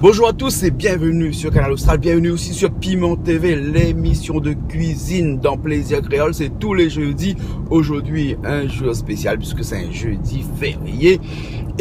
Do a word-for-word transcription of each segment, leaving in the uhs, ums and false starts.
Bonjour à tous et bienvenue sur Kanal Austral, bienvenue aussi sur Piment T V, l'émission de cuisine dans Plaisir Créole, c'est tous les jeudis. Aujourd'hui, un jour spécial puisque c'est un jeudi férié.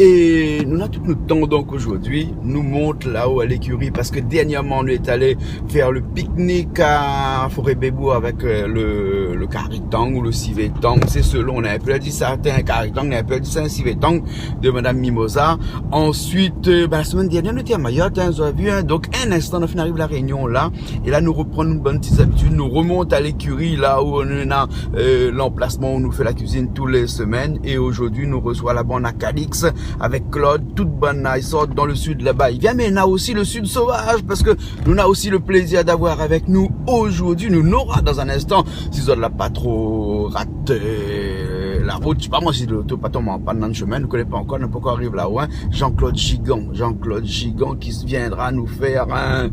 É nou na tout nout tan, donk zordi nou mont laò a lékiri parske dèrnièrman nou lé alé fé lo piknik a Foré Bébou avèk, euh, lo, lo kari tang ou lo sivé tang, sé selon, na in pé la di sa in kari tang, na in pé la di sa in sivé tang, de madam Mimosa. Ansuit, euh, bin, la semèn dèrnièr nou té a Mayotte, in, zot la vi, in. Donk in instan nou la fine ariv La Rényon la, é la nou repran nout bann ti zabitid, nou remont a lékiri la ousa nou na, euh, lanplasman ousa nou fé la kuizine tou lé semèn. É zordi nou resoi la bann a Calix avèk Claude, tout bann-la i sort dan lo sid laba. I vien, mé na osi lo sid sovaz, parske nou na osi lo plézir d'avoir avèk nou zordi, nou nora dan in instan, si zot la pa tro rat, euh, la rout, mi koné pa moin, si loto la pa tonm an pann dan lo shemin, nou koné pa ankor, nou la pankor ariv laò, in. Jean-Claude Gigan, Jean-Claude Gigan ki viendra nou fé in,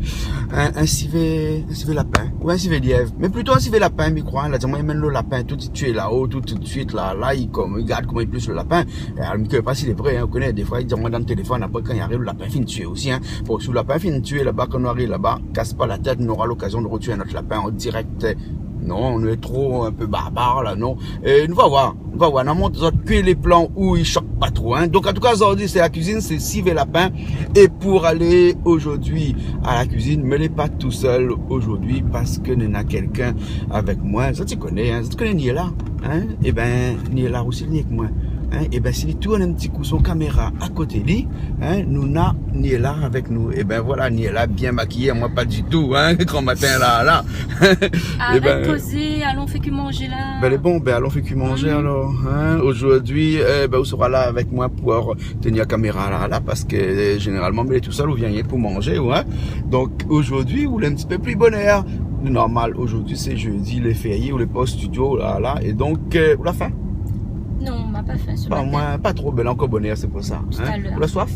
in, in sivé, in sivé lapin, ou in sivé lièv, mé plito in sivé lapin, mi kroi, in. La di amoin i amenn lo lapin, tout i tié laò, tout, tout suit la, la, i, kom, i gard koman i plis lo lapin. É, mi koné pa si lé vré, in, ou koné, défoi i di amoin dan téléfone, apré kan i ariv, lo lapin fine tié osi, in. Bon, si lo lapin fine tié laba, kan nou ariv laba, kas pa la tèt, nou nora lokazion de retié in not lapin an dirèk. Non, nou lé tro in pé barbar la, non. É nou va oir, nou va oir, nou va mont azot ke lé plan ousa i shok pa tro, in. Donk an tou ka zordi sé la kuizine, sé sivé lapin. É pou alé zordi a la kuizine, mi lé pa tousèl zordi parske nou na kèlkin avèk moin. Zot i koné, in, zot i koné Niela, in. É bin Niela osi lé avèk moin, in. É bin si li tourn in ti kou son kaméra a koté li, in, nou na Niela avèk nou. É bin voila, Niela bien makiyé, moin pa ditou, in, gran matin la, la. É bin, arèt kozé, alon fé kui manzé la. Bin lé bon, bin alon fé kui manzé alor, in. Zordi, euh, bin ou sera la avèk moin pou, euh, tenir kaméra la, la, parske, euh, zénéralman mi lé tousèl, ou vien rienk pou manzé, ou, in. Donk zordi ou lé in ti pé pli bonèr. Normal, zordi sé jeudi, lé férié, ou lé pa o studio la, la, é donk, euh, ou la fin? Non, ma pa fin se matin. Moin pa tro, bin la ankor bonèr, sé pou sa, in. Talèr. Ou la soif?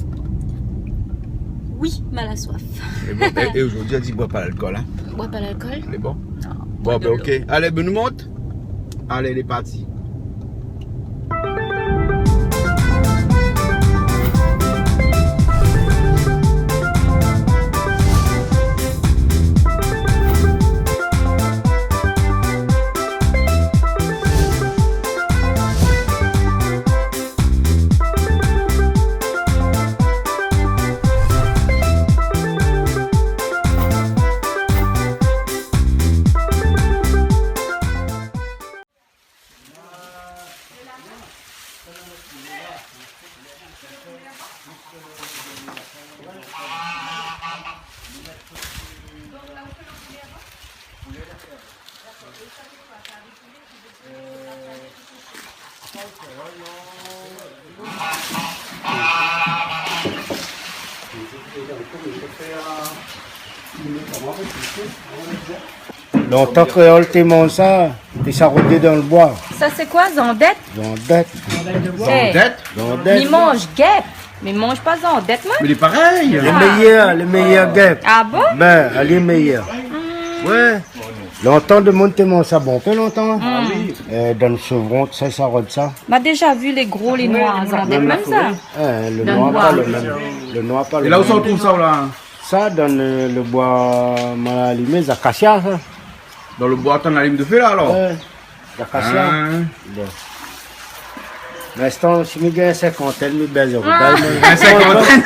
Oui, ma la soif. É bon, é, é zordi la di boir pa lalkol, in? Boir pa lalkol? Lé bon? Non. Bon, bin, ok. Alé, bin nou mont. Alé, lé parti. Lontan kréol té manz sa, té sa rodé dan lo boi. Sa sé koi, zandèt? Zandèt. Zandèt. Zandèt. Mi manz gèp, mi manz pa zandèt, moin. Mé lé parèy. Lé méyèr, lé méyèr gèp. Ah bon? Bin, lé méyèr. Hmm. Ouais. Lontan demoun té manz sa bonpé lontan. Hmm. Ah oui. Euh, dan lo Sevron, sa, sa rod sa. Ma déza vi lé gro, lé noir, zandèt mèm sa. Ouais, lo noir pa lo mèm. Lo noir pa lo mèm. É la ousa ou trouv sa, la? Sa dan lo, lo boi mal alimé, zakasia sa. Dan lo boi tan alim dofé la alor? Ouais. Zakasia. Ah. Bon. Linstan si mi gingn sinkantèn, mi bèz lo rougay, moin. In sinkantèn.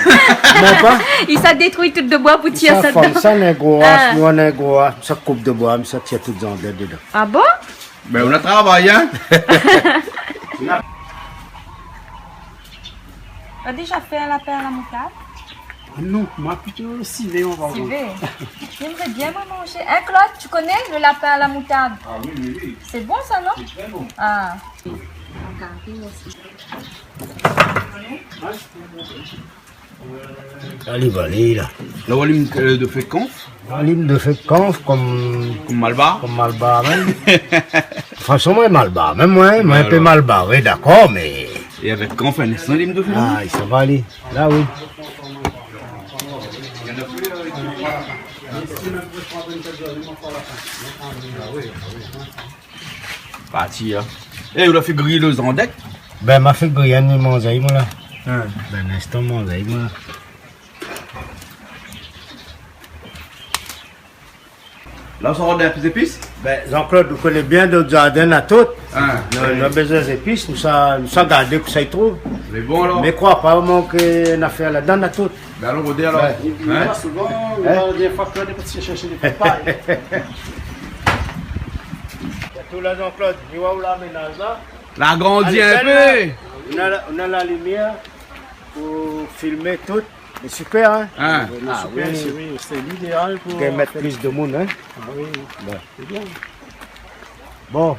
Moin pa. I sa détrui tout lo boi pou tir sa fanm dedan. Sa néna gro as, moin néna gro as, sa koup lo boi, mi sa tir tout zandèt dedan. Ah bon? Bin ou la travay, in. Ou la déza fé in lapin a la moutard? Ah non, moin plito sivé, on va voir. Sivé. J'aimerais bien, moin, manger. Hein, Claude, tu connais le lapin à la moutarde? Ah oui, oui, oui. C'est bon, ça, non? C'est très bon. Ah. Regardez aussi. Alé, va alé la. La ou alim, euh, dofé konf? Alim dofé konf kom, kom malbar? Kom malbar mèm. Franshman, moin malbar mèm, moin, moin in pé malbar, oui, dakor, mé... É avèk konf, in instan, alim dofé la. Ah, i sava alé. La, oui. Parti, hein. Eh, ou la fé griy lo zandèt? Bin, ma fé griy, hein, mi manz ali, moin, la. Hein. Bin, in instan, manz ali, moin, la. La, ou sa rod in pé zépis ? Bin, Jean-Claude, ou koné bien nout zardin, na tout. Ah, oui. Nou, nou la bezoin zépis, nou sa, nou sa gardé kosa i trouv. Lé bon, alor. Mé kroi pa, moin, ke nafèr ladan, na tout. Bin, alon rodé, alor. Bin, i vien pa souvan, mé la dernièr foi, Claude lé parti shèrsh dé papay. Na tout la, Jean-Claude, i voi ou la ménaz la. La agrandi in pé. Alé, bèl, la. Nou na la, nou na la limièr pou filmé tout. Lé super, hein ? Ah. Lé super, oui, sé lidéal pou, euh, mèt plis de moun, hein ? Ah oui. Bon. Sé bien. Bon,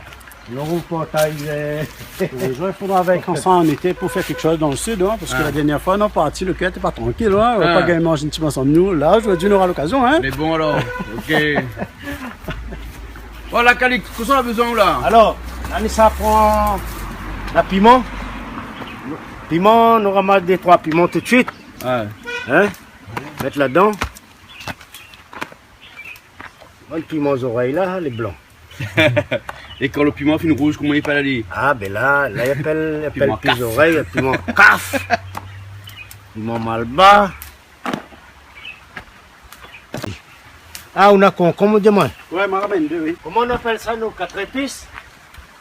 nou partaz, euh, nou fodra travay ansanm an été pou fé kékshoz dan le sid, hein, parske la dernièr foi nou la parti, le kèr té pa trankil, hein, nou la pa gingn manz in ti moso ansanm nou. La, zordi, nou nora lokazion, hein. Mé bon, alor, OK. Voilà, Calix, kosa ou la bezoin, la ? Alor, la, nou sa pran la piman. Piman, nou ramas dé troi piman tout suit. Ouais. Hein ? Mèt ladan. Bann piman zorèy la, lé blan. É kan le piman fine rouz, koman i apèl ali ? Ah, bin la, la, i apèl, i apèl pi zorèy, piman kaf. Piman malba. Ah, ou na konkonm, ou di amoin ? Ouais, ma ramèn dé, oui. Koman nou apèl sa, nou, kat zépis ?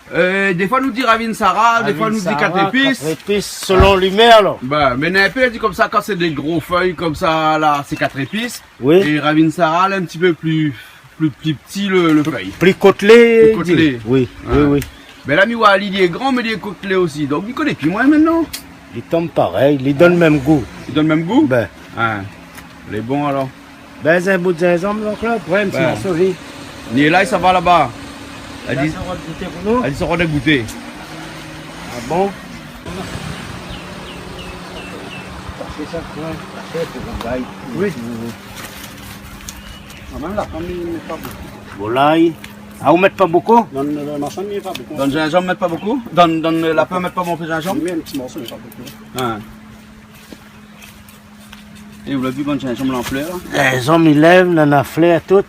Euh, défoi nou di ravine Sara, défoi nou di kat zépis. Kat zépis, selon l'imèr, alor. Bin, mé néna in pé i di konmsa, kan sé dé gro fèy konmsa, la, sé kat zépis. Oui. É ravine Sara, la, in ti pé pli, pli, pli pti le, le fèy. Pli kotlé. Pli kotlé. Oui, oui, oui. Bin la, mi voi, li lé gran, mé li lé kotlé osi. Donk, mi koné pi moin, mintnan. Li tonm parèy, li donn mèm gou. Li donn mèm gou ? Bin. Ah, lé bon, alor. Bin, in bout zinzanm, Jean-Claude ? Ouais, in ti morso, oui. Ni la, sa va laba. La, sa va gouté pou nou. Èl i di sa va gouté. Ah bon ? Sé sa, ouais. Oui. Ah, mèm la, kan mèm, i mèt pa bonpé. Volay. Ah, ou mèt pa bonpé ? Dan le, le machin, i mèt pa bonpé. Dan zinzanm, mèt pa bonpé ? Dan, dan le lapin, mèt pa bonpé zinzanm ? Mi mèt in ti morso, mé pa bonpé. Ah. É ou la vi bann zinzanm la an flèr, la ? Zinzanm i lèv, nana flèr tout.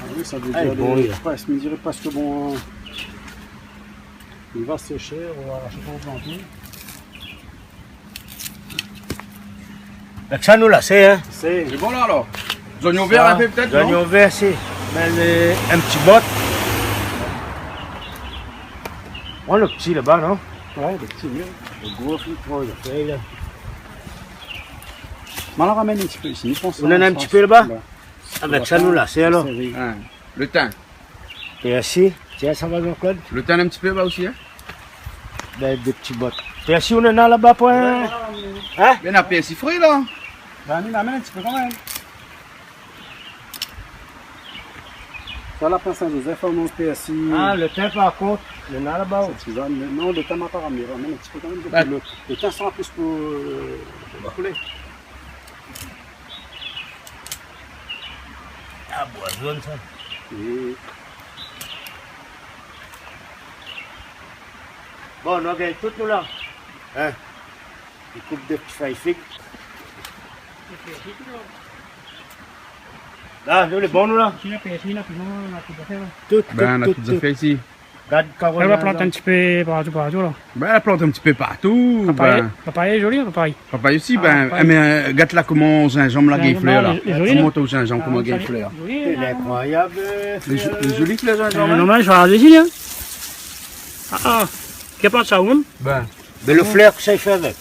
Ah oui, sa vé dir, bon, lé, prèsk, mi diré prèsk, bon, euh, i va séshé, ou va ashté pou planté. Avèk sa, nou la, sé, hein ? Sé bon, la, alor. Zoignon vèr, in pé, pétèt, non ? Zoignon vèr, sé. Mé le, in ti bot. Pran le pti laba, non ? Ouais, le pti, oui. Le gro, fine tro, la fèy, la. Mé la ramèn in ti pé isi, mi pans. Ou nana in ti pé laba ? Ouais. Avèk sa, nou la, sé alor. Sé, oui. Hein, le tin. Pèrsi. Tiens, sa va, Jean-Claude ? Le tin, in ti pé laba osi, hein ? Bin, dé pti bot. Pèrsi, ou nana laba pou in... Ouais, ouais, ouais. Hein ? Néna pèrsi fré, la. Bin, mi ramèn in ti pé kan mèm. Sa, lapin Sin-Zozèf, amoin, pèrsi. Ah, le tin, par kont, nana laba, oh. Sé ti zone, non, le tin, ma pa ramèn, ramèn in ti pé kan mèm, parske le, le tin, sa an plis pou, euh, pou le poulé. Ah, boi zone, sa. Oui. Bon, nou gingn tout, nou, la. Hein ? I koup dé ti fèy fig. La, nou lé bon, nou, la. Si, na pèrsi, na piman, na tout zafèr, la. Tout, tout, tout, tout. Bin, na tout zafèr isi. Gard, Caroline, la. Èl va plant in ti pé partou, partou, la. Bin, èl plant in ti pé partou, papay, bin. Papay lé zoli, hein, papay. Papay osi, ah, bin, papay. Eh, mé, euh, gard la koman zinzanm la gingn flèr, la. Zinzanm la, lé zoli, la. Mont aou zinzanm, koman i gingn flèr. Lé zoli, zinzanm. Lé zoli flèr, zinzanm, hein. Lé zoli flèr, zinzanm, hein. Euh, non, mé mi sa di, hein. Ah, ah. Kèl plant sa, ou mèm ? Bin. Mé le flèr, kosa i fé avèk ?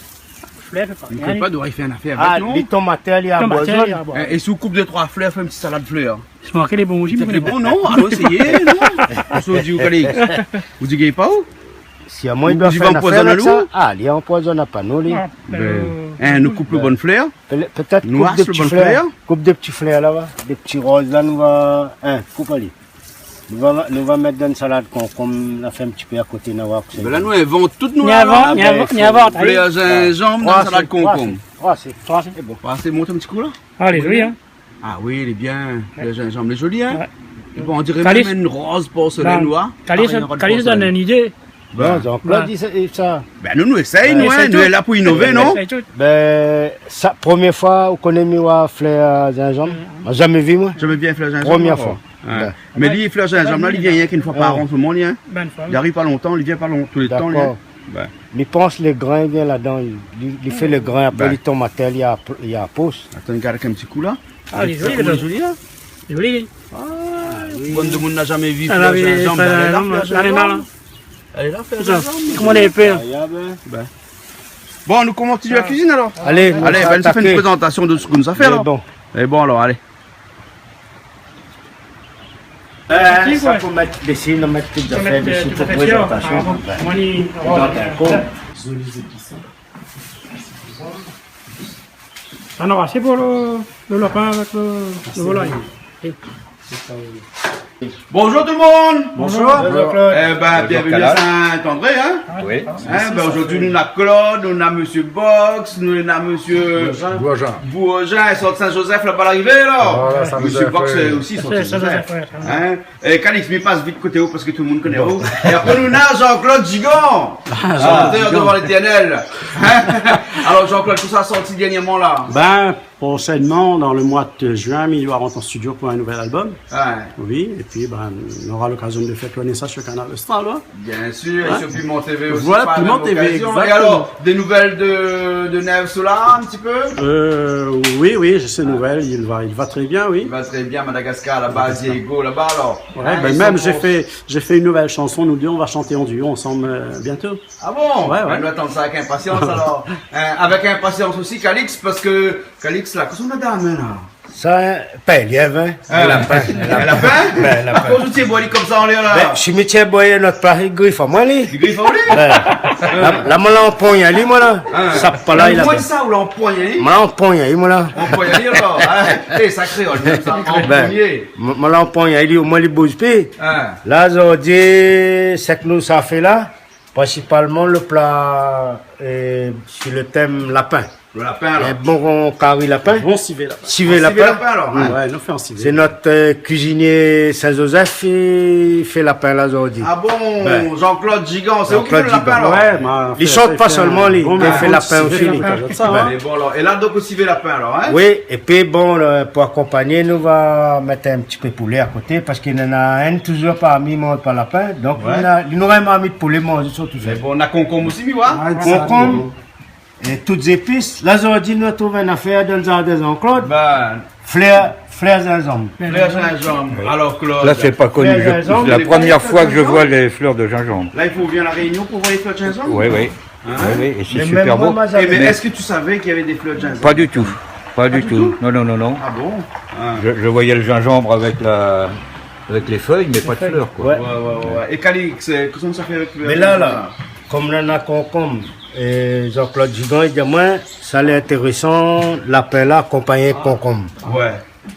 Flèr, fé pa rien. Li fé pa, doi fé in afèr avèk, non ? Ah, li tonm atèr, li a boi zone. Li tonm atèr, li a boi zone. Eh, é si ou koup dé troi flèr, fé in ti salad flèr. Sé marké lé bon osi, mé lé bon, non ? Alon éséyé, non ? Ou di, ou, Calix, ou di gingn pa, ou ? Si amoin, li doi fé in afèr avèk sa. Ou di va anpoizone anou ? Ah, li anpoizone pa nou, li. Ah, bin, euh, hein, nou koup le bon flèr. Pétèt, pétèt koup dé ti flèr. Nou as le bon flèr. Koup dé ti flèr, la, va. Dé ti roz, la, nou va, hein, koup ali. Nou va, nou va mèt dan salad konkonm, la fé in ti pé akoté, nou va oir. Bin la, nou invant tout, nou, la, la. Ni invant, ni invant, ni invant, alé. Flèr zinzanm dan salad konkonm. Troi, sé, troi, sé. Troi, sé. Lé bon. Troi, sé, mont in ti kou, la. Ah, lé zoli, hein. Ah oui, lé bien. Ouais. Flèr zinzanm, lé zoli, hein. Ouais. É bon, on diré mèm in roz porselèn, ouais. Calix, parèy, in roz porselèn. Calix, sa done in idé. Bin. Non, Jean-Claude, ouais, i sa, i sa. Bin, nou, nou éséy, nou, hein, nou lé la pou inové, non ? Éséy tout. Bin, sa, promié foi ou koné mi oi flèr zinzanm. Mm. Ma zamé vi, moin. Zamé vi in flèr zinzanm, alor ? Promié foi. Ouais. Bin. Mé li, flèr zinzanm la, li vien rienk in foi par an, tout le moun, hein. Bin, in foi. Li ariv pa lontan, li vien pa lon-, tou lé tan, li, hein. Dakor. Bin. Mi pans le grin i vien ladan, li, li fé le grin, apré li tonm atèr, li a, li a pous. Atann, gard in ti kou, la. Ah, lé zoli, la. Lé zoli, hein. Lé zoli. Ah, Bann demoun la zamé vi flèr zinzanm, la, la, la, la. Alé la, flèr zinzanm. Koman i lé épé, in ? Bon, nou kontinié la kuizine alor. Alé, nou sa fé in ti prézantasion de sak nou sa fé alor. Mé bon. Mé bon alor, alé. Sa fo mèt dési, nou mèt tout zafèr dési pou prézantasion. Zoli zépis. Sa nora asé pou le, le lapin avèk le, le volay. Bonjour tout le monde. Bonjour. Bonjour, Claude. Eh ben, bienvenue à Saint-André, hein. Oui. Hein, ben, aujourd'hui, nou néna Claude, nou néna Monsieur Box, nou néna Monsieur Bourgin. Bourgin, i sort Saint-Joseph, laba, larivé la. Voilà, Saint-Joseph, oui. Monsieur Box, euh, aussi, i sort Saint-Joseph. Hein. É Calix, mi pas vit koté ou parske tout le monde i koné ou. É apré, nou néna Jean-Claude Gigon, chanteur devant l'Éternel. Hein ? Alors, Jean-Claude, kosa la sorti dernièrement la ? Ben, prochainement, dans le mois de juin, mi doi rant an studio pou in nouvel album. Ouais. Oui, et puis, ben, on aura l'occasion de faire tourner ça sur Canal Austral, hein. Bien sûr, et sur Piment T V aussi, par la même occasion. Voilà, Piment T V, exactement. Et alors, des nouvelles de, de Nev Solar, un petit peu ? Euh, oui, oui, j'ai ses nouvelles, il va, il va très bien, oui. Il va très bien, Madagascar, là-bas, Diego, là-bas, alors. Ouais, ben, même, j'ai fait, j'ai fait une nouvelle chanson, nous deux, on va chanter en duo ensemble, euh, bientôt. Ah bon ? Ouais, ouais. Nou atann sa avèk inpasians, alor. Euh, avèk inpasians osi, Calix, parske Calix la, kosa ou néna dan la min la ? Sa, in pèlièv, in. Ah. In lapin, in lapin. In lapin ? Ben, in lapin. Akoz ou tienbo ali konmsa anlèr la ? Ben, si mi tienbo ali a not plas, li grif amoin, li. Li grif amoin, li ? Ben, la, la, moin la anpogn ali, moin la. Ah. Sap pa la, li la. Moin sa, ou la anpogn ali ? Moin la anpogn ali, moin la. Anpogn ali alor, hein ? Eh, sa kréol, mèm sa, anpogné. Ben, moin, moin la anpogn ali, omoin li bouz pi. Ah. La, zordi, sak nou sa fé la, prinsipalman le pla, euh, sur le tèm lapin. Le lapin, alor. In bon kari lapin. Bon sivé lapin. Sivé lapin. Sivé lapin, alor, hein. Ouais, nou fé an sivé. Sé not, euh, kuizinié Saint-Joseph, li fé lapin la zordi. Ah bon, Jean-Claude Gigon, sé ou ki fé le lapin, alor ? Ouais, ma fé, li sort pa sèlman, li fé in bon sivé lapin osi, li. Mé bon, alor, é la, donk, o sivé lapin, alor, hein ? Oui, épi bon, euh, pou akonpagné, nou va mèt in ti pé poulé a koté, parske néna inn touzour parmi manz pa lapin, donk nou néna, nou néna in marmit poulé manzé sa touzour. Mé bon, néna konkonm osi, mi oi. Ah, konkonm. É tout zépis, la zordi nou la trouv in afèr dan le zardin Jean-Claude. Ben. Flèr, flèr zinzanm. Flèr zinzanm. Oui. Alors, Claude. Là, c'est pas connu. Flèr zinzanm. La première fois que je vois les fleurs de gingembre. Là, il faut venir à La Réunion pour voir les fleurs de gingembre ? Oui, oui. Hein ? Oui, oui, et c'est super beau. Mé mèm moin, ma zamé... Mais est-ce que tu savais qu'il y avait des fleurs de gingembre ? Pas du tout. Pas du tout. Pas du tout ? Non, non, non, non. Ah bon ? Ah. Je, je voyais le gingembre avec la, avec les feuilles, mais pas de fleurs, quoi. Les feuilles. Ouais. Ouais, ouais, ouais, ouais. É Calix, kosa ou sa fé avèk le zinzanm la ? Mé la, la, konm nou néna konkonm, é Jean-Claude Gigon, li di amoin, sa lé intérésan, lapin la, akonpagné konkonm. Ouais.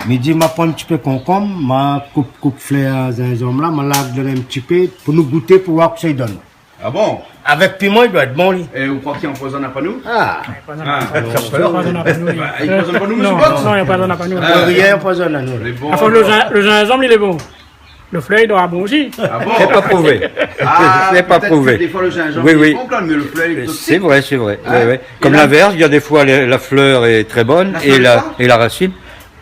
Mi di, ma pran in ti pé konkonm, ma koup, koup flèr zinzanm la, ma larg dan in ti pé, pou nou gouté, pou oir kosa i donn. Ah bon ? Avèk piman, li doi èt bon, li. É ou kroi ki anpoizone pa nou ? Ah. Ah. Anpoizone pa nou, li. Ba, i anpoizone pa nou, mésyé Box ? Non, non, i anpoizone pa nou. Ah. Rien i anpoizone anou. Lé bon, alor. Anfin, le zin-, le zinzanm, li lé bon. Le flèr, li doi èt bon osi. Ah bon ? C'est pas prouvé. Ah, c'est pas prouvé. Pétèt ke défoi le zinzanm lé bon, kan mèm, mé le flèr lé toxique. Oui, oui. C'est vrai, c'est vrai. Hein ? Oui, oui. Comme l'inverse, il y a des fois les, la fleur est très bonne et la, et la racine,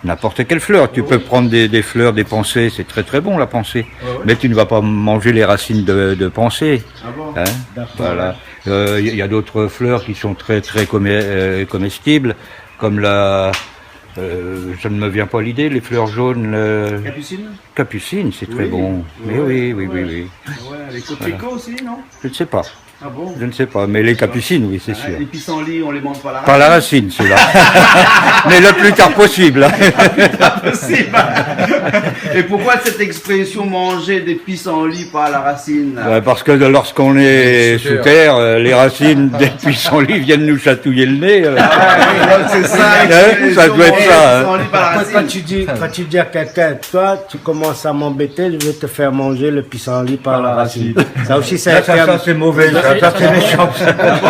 n'importe quelle fleur. La fleur, ça ? Oui. Tu peux prendre des, des fleurs, des pensées, c'est très, très bon, la pensée. Ouais, ouais. Mais tu ne vas pas manger les racines de, de pensée. Ah bon ? Hein ? D'accord. Voilà. Euh, il y a, il y a d'autres fleurs qui sont très, très comé-, euh, comestibles, comme la, euh, ça ne me vient pas à l'idée, les fleurs jaunes, euh, Capucine ? Capucine, c'est très bon. Oui, oui, oui, oui, oui. Ouais, les coquelicots aussi, non ? Voilà. Je ne sais pas. Ah bon ? Je ne sais pas, mais les capucines, oui, c'est sûr. Ah, les pissenlits, on les mange par la racine. Par la racine, ceux-là. Mais le plus tard possible. Le plus tard possible. Et pourquoi cette expression, manger des pissenlits par la racine ? Ouais, parce que lorsqu'on est sous terre, euh, les racines des pissenlits viennent nous chatouiller le nez, euh. Ah, ouais, c'est ça, l'expression, manger des pissenlits par la racine. Hein ? Ça doit être ça, hein. Quand, quand tu dis, quand tu dis à quelqu'un, toi, tu commences à m'embêter, je vais te faire manger le pissenlit par la racine. Par la racine. Ça aussi, c'est un terme. Ça, ça, c'est mauvais, ça. Ça, c'est méchant, ça. Bon.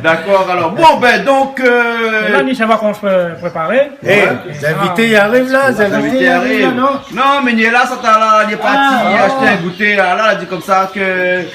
D'accord, alors. Bon, ben, donc, euh, la, nou sa va prépar. Eh, les invités i ariv la, les invités i ariv la, non ? Non, mé li lé la, sa, la, li lé parti ashté in gouté, la, la, li di konmsa ke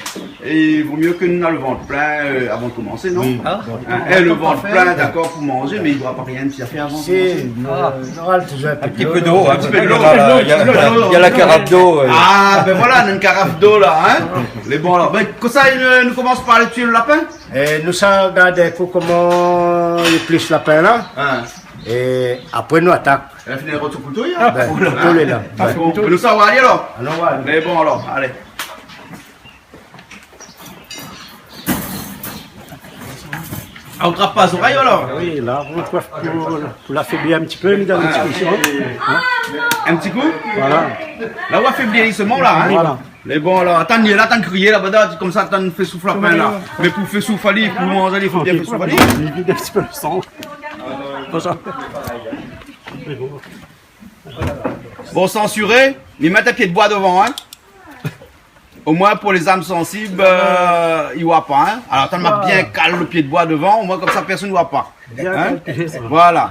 É vo myé ke nou néna le vant plin, euh, avan de komansé, non ? Oui. Ah. Hein, é le vant plin, dakor, pou manzé, mé i boi pa rien, in ti zafèr avan de komansé. Si, nou, nou nora touzour in ti pé d'lo. In ti pé d'lo, in ti pé d'lo. Néna la, néna la, néna la karaf d'lo, euh. Ah, ben voilà, néna in karaf d'lo la, hein. Lé bon alor. Ben, konmsa, euh, nou komans par lé tié le lapin ? É nou sa gard in kou koman i plish lapin la. Hein. É apré nou atak. Èl la fini rod son kouto, ya. Bin, kouto lé la. Bin. Mé nou sa va alé alor. Alon, va alé. Mé bon alor, alé. Ah, ou trap pa zorèy alor ? Oui, la, ou koif pou, pou lafébli in ti pé, mi done in ti kou, hin. In ti kou ? Voilà. La ou afébli solman la, hin. Voilà. Mé bon, alor, atann, li lé la, atann kriyé la, banda, konmsa, atann fé souf lapin la. Mé pou fé souf ali, pou manzé ali, fo bien fé souf ali. Li vid in ti pé lo san. Konmsa. Bon, sansuré, mi mèt in pié d'boi dovan, hin. Omoin pou lé zam sansib, euh, i voi pa, hin. Alor, atann, ma bien kal lo pié d'boi dovan, omoin konmsa, pèrsone i voi pa. Hin ? Voilà.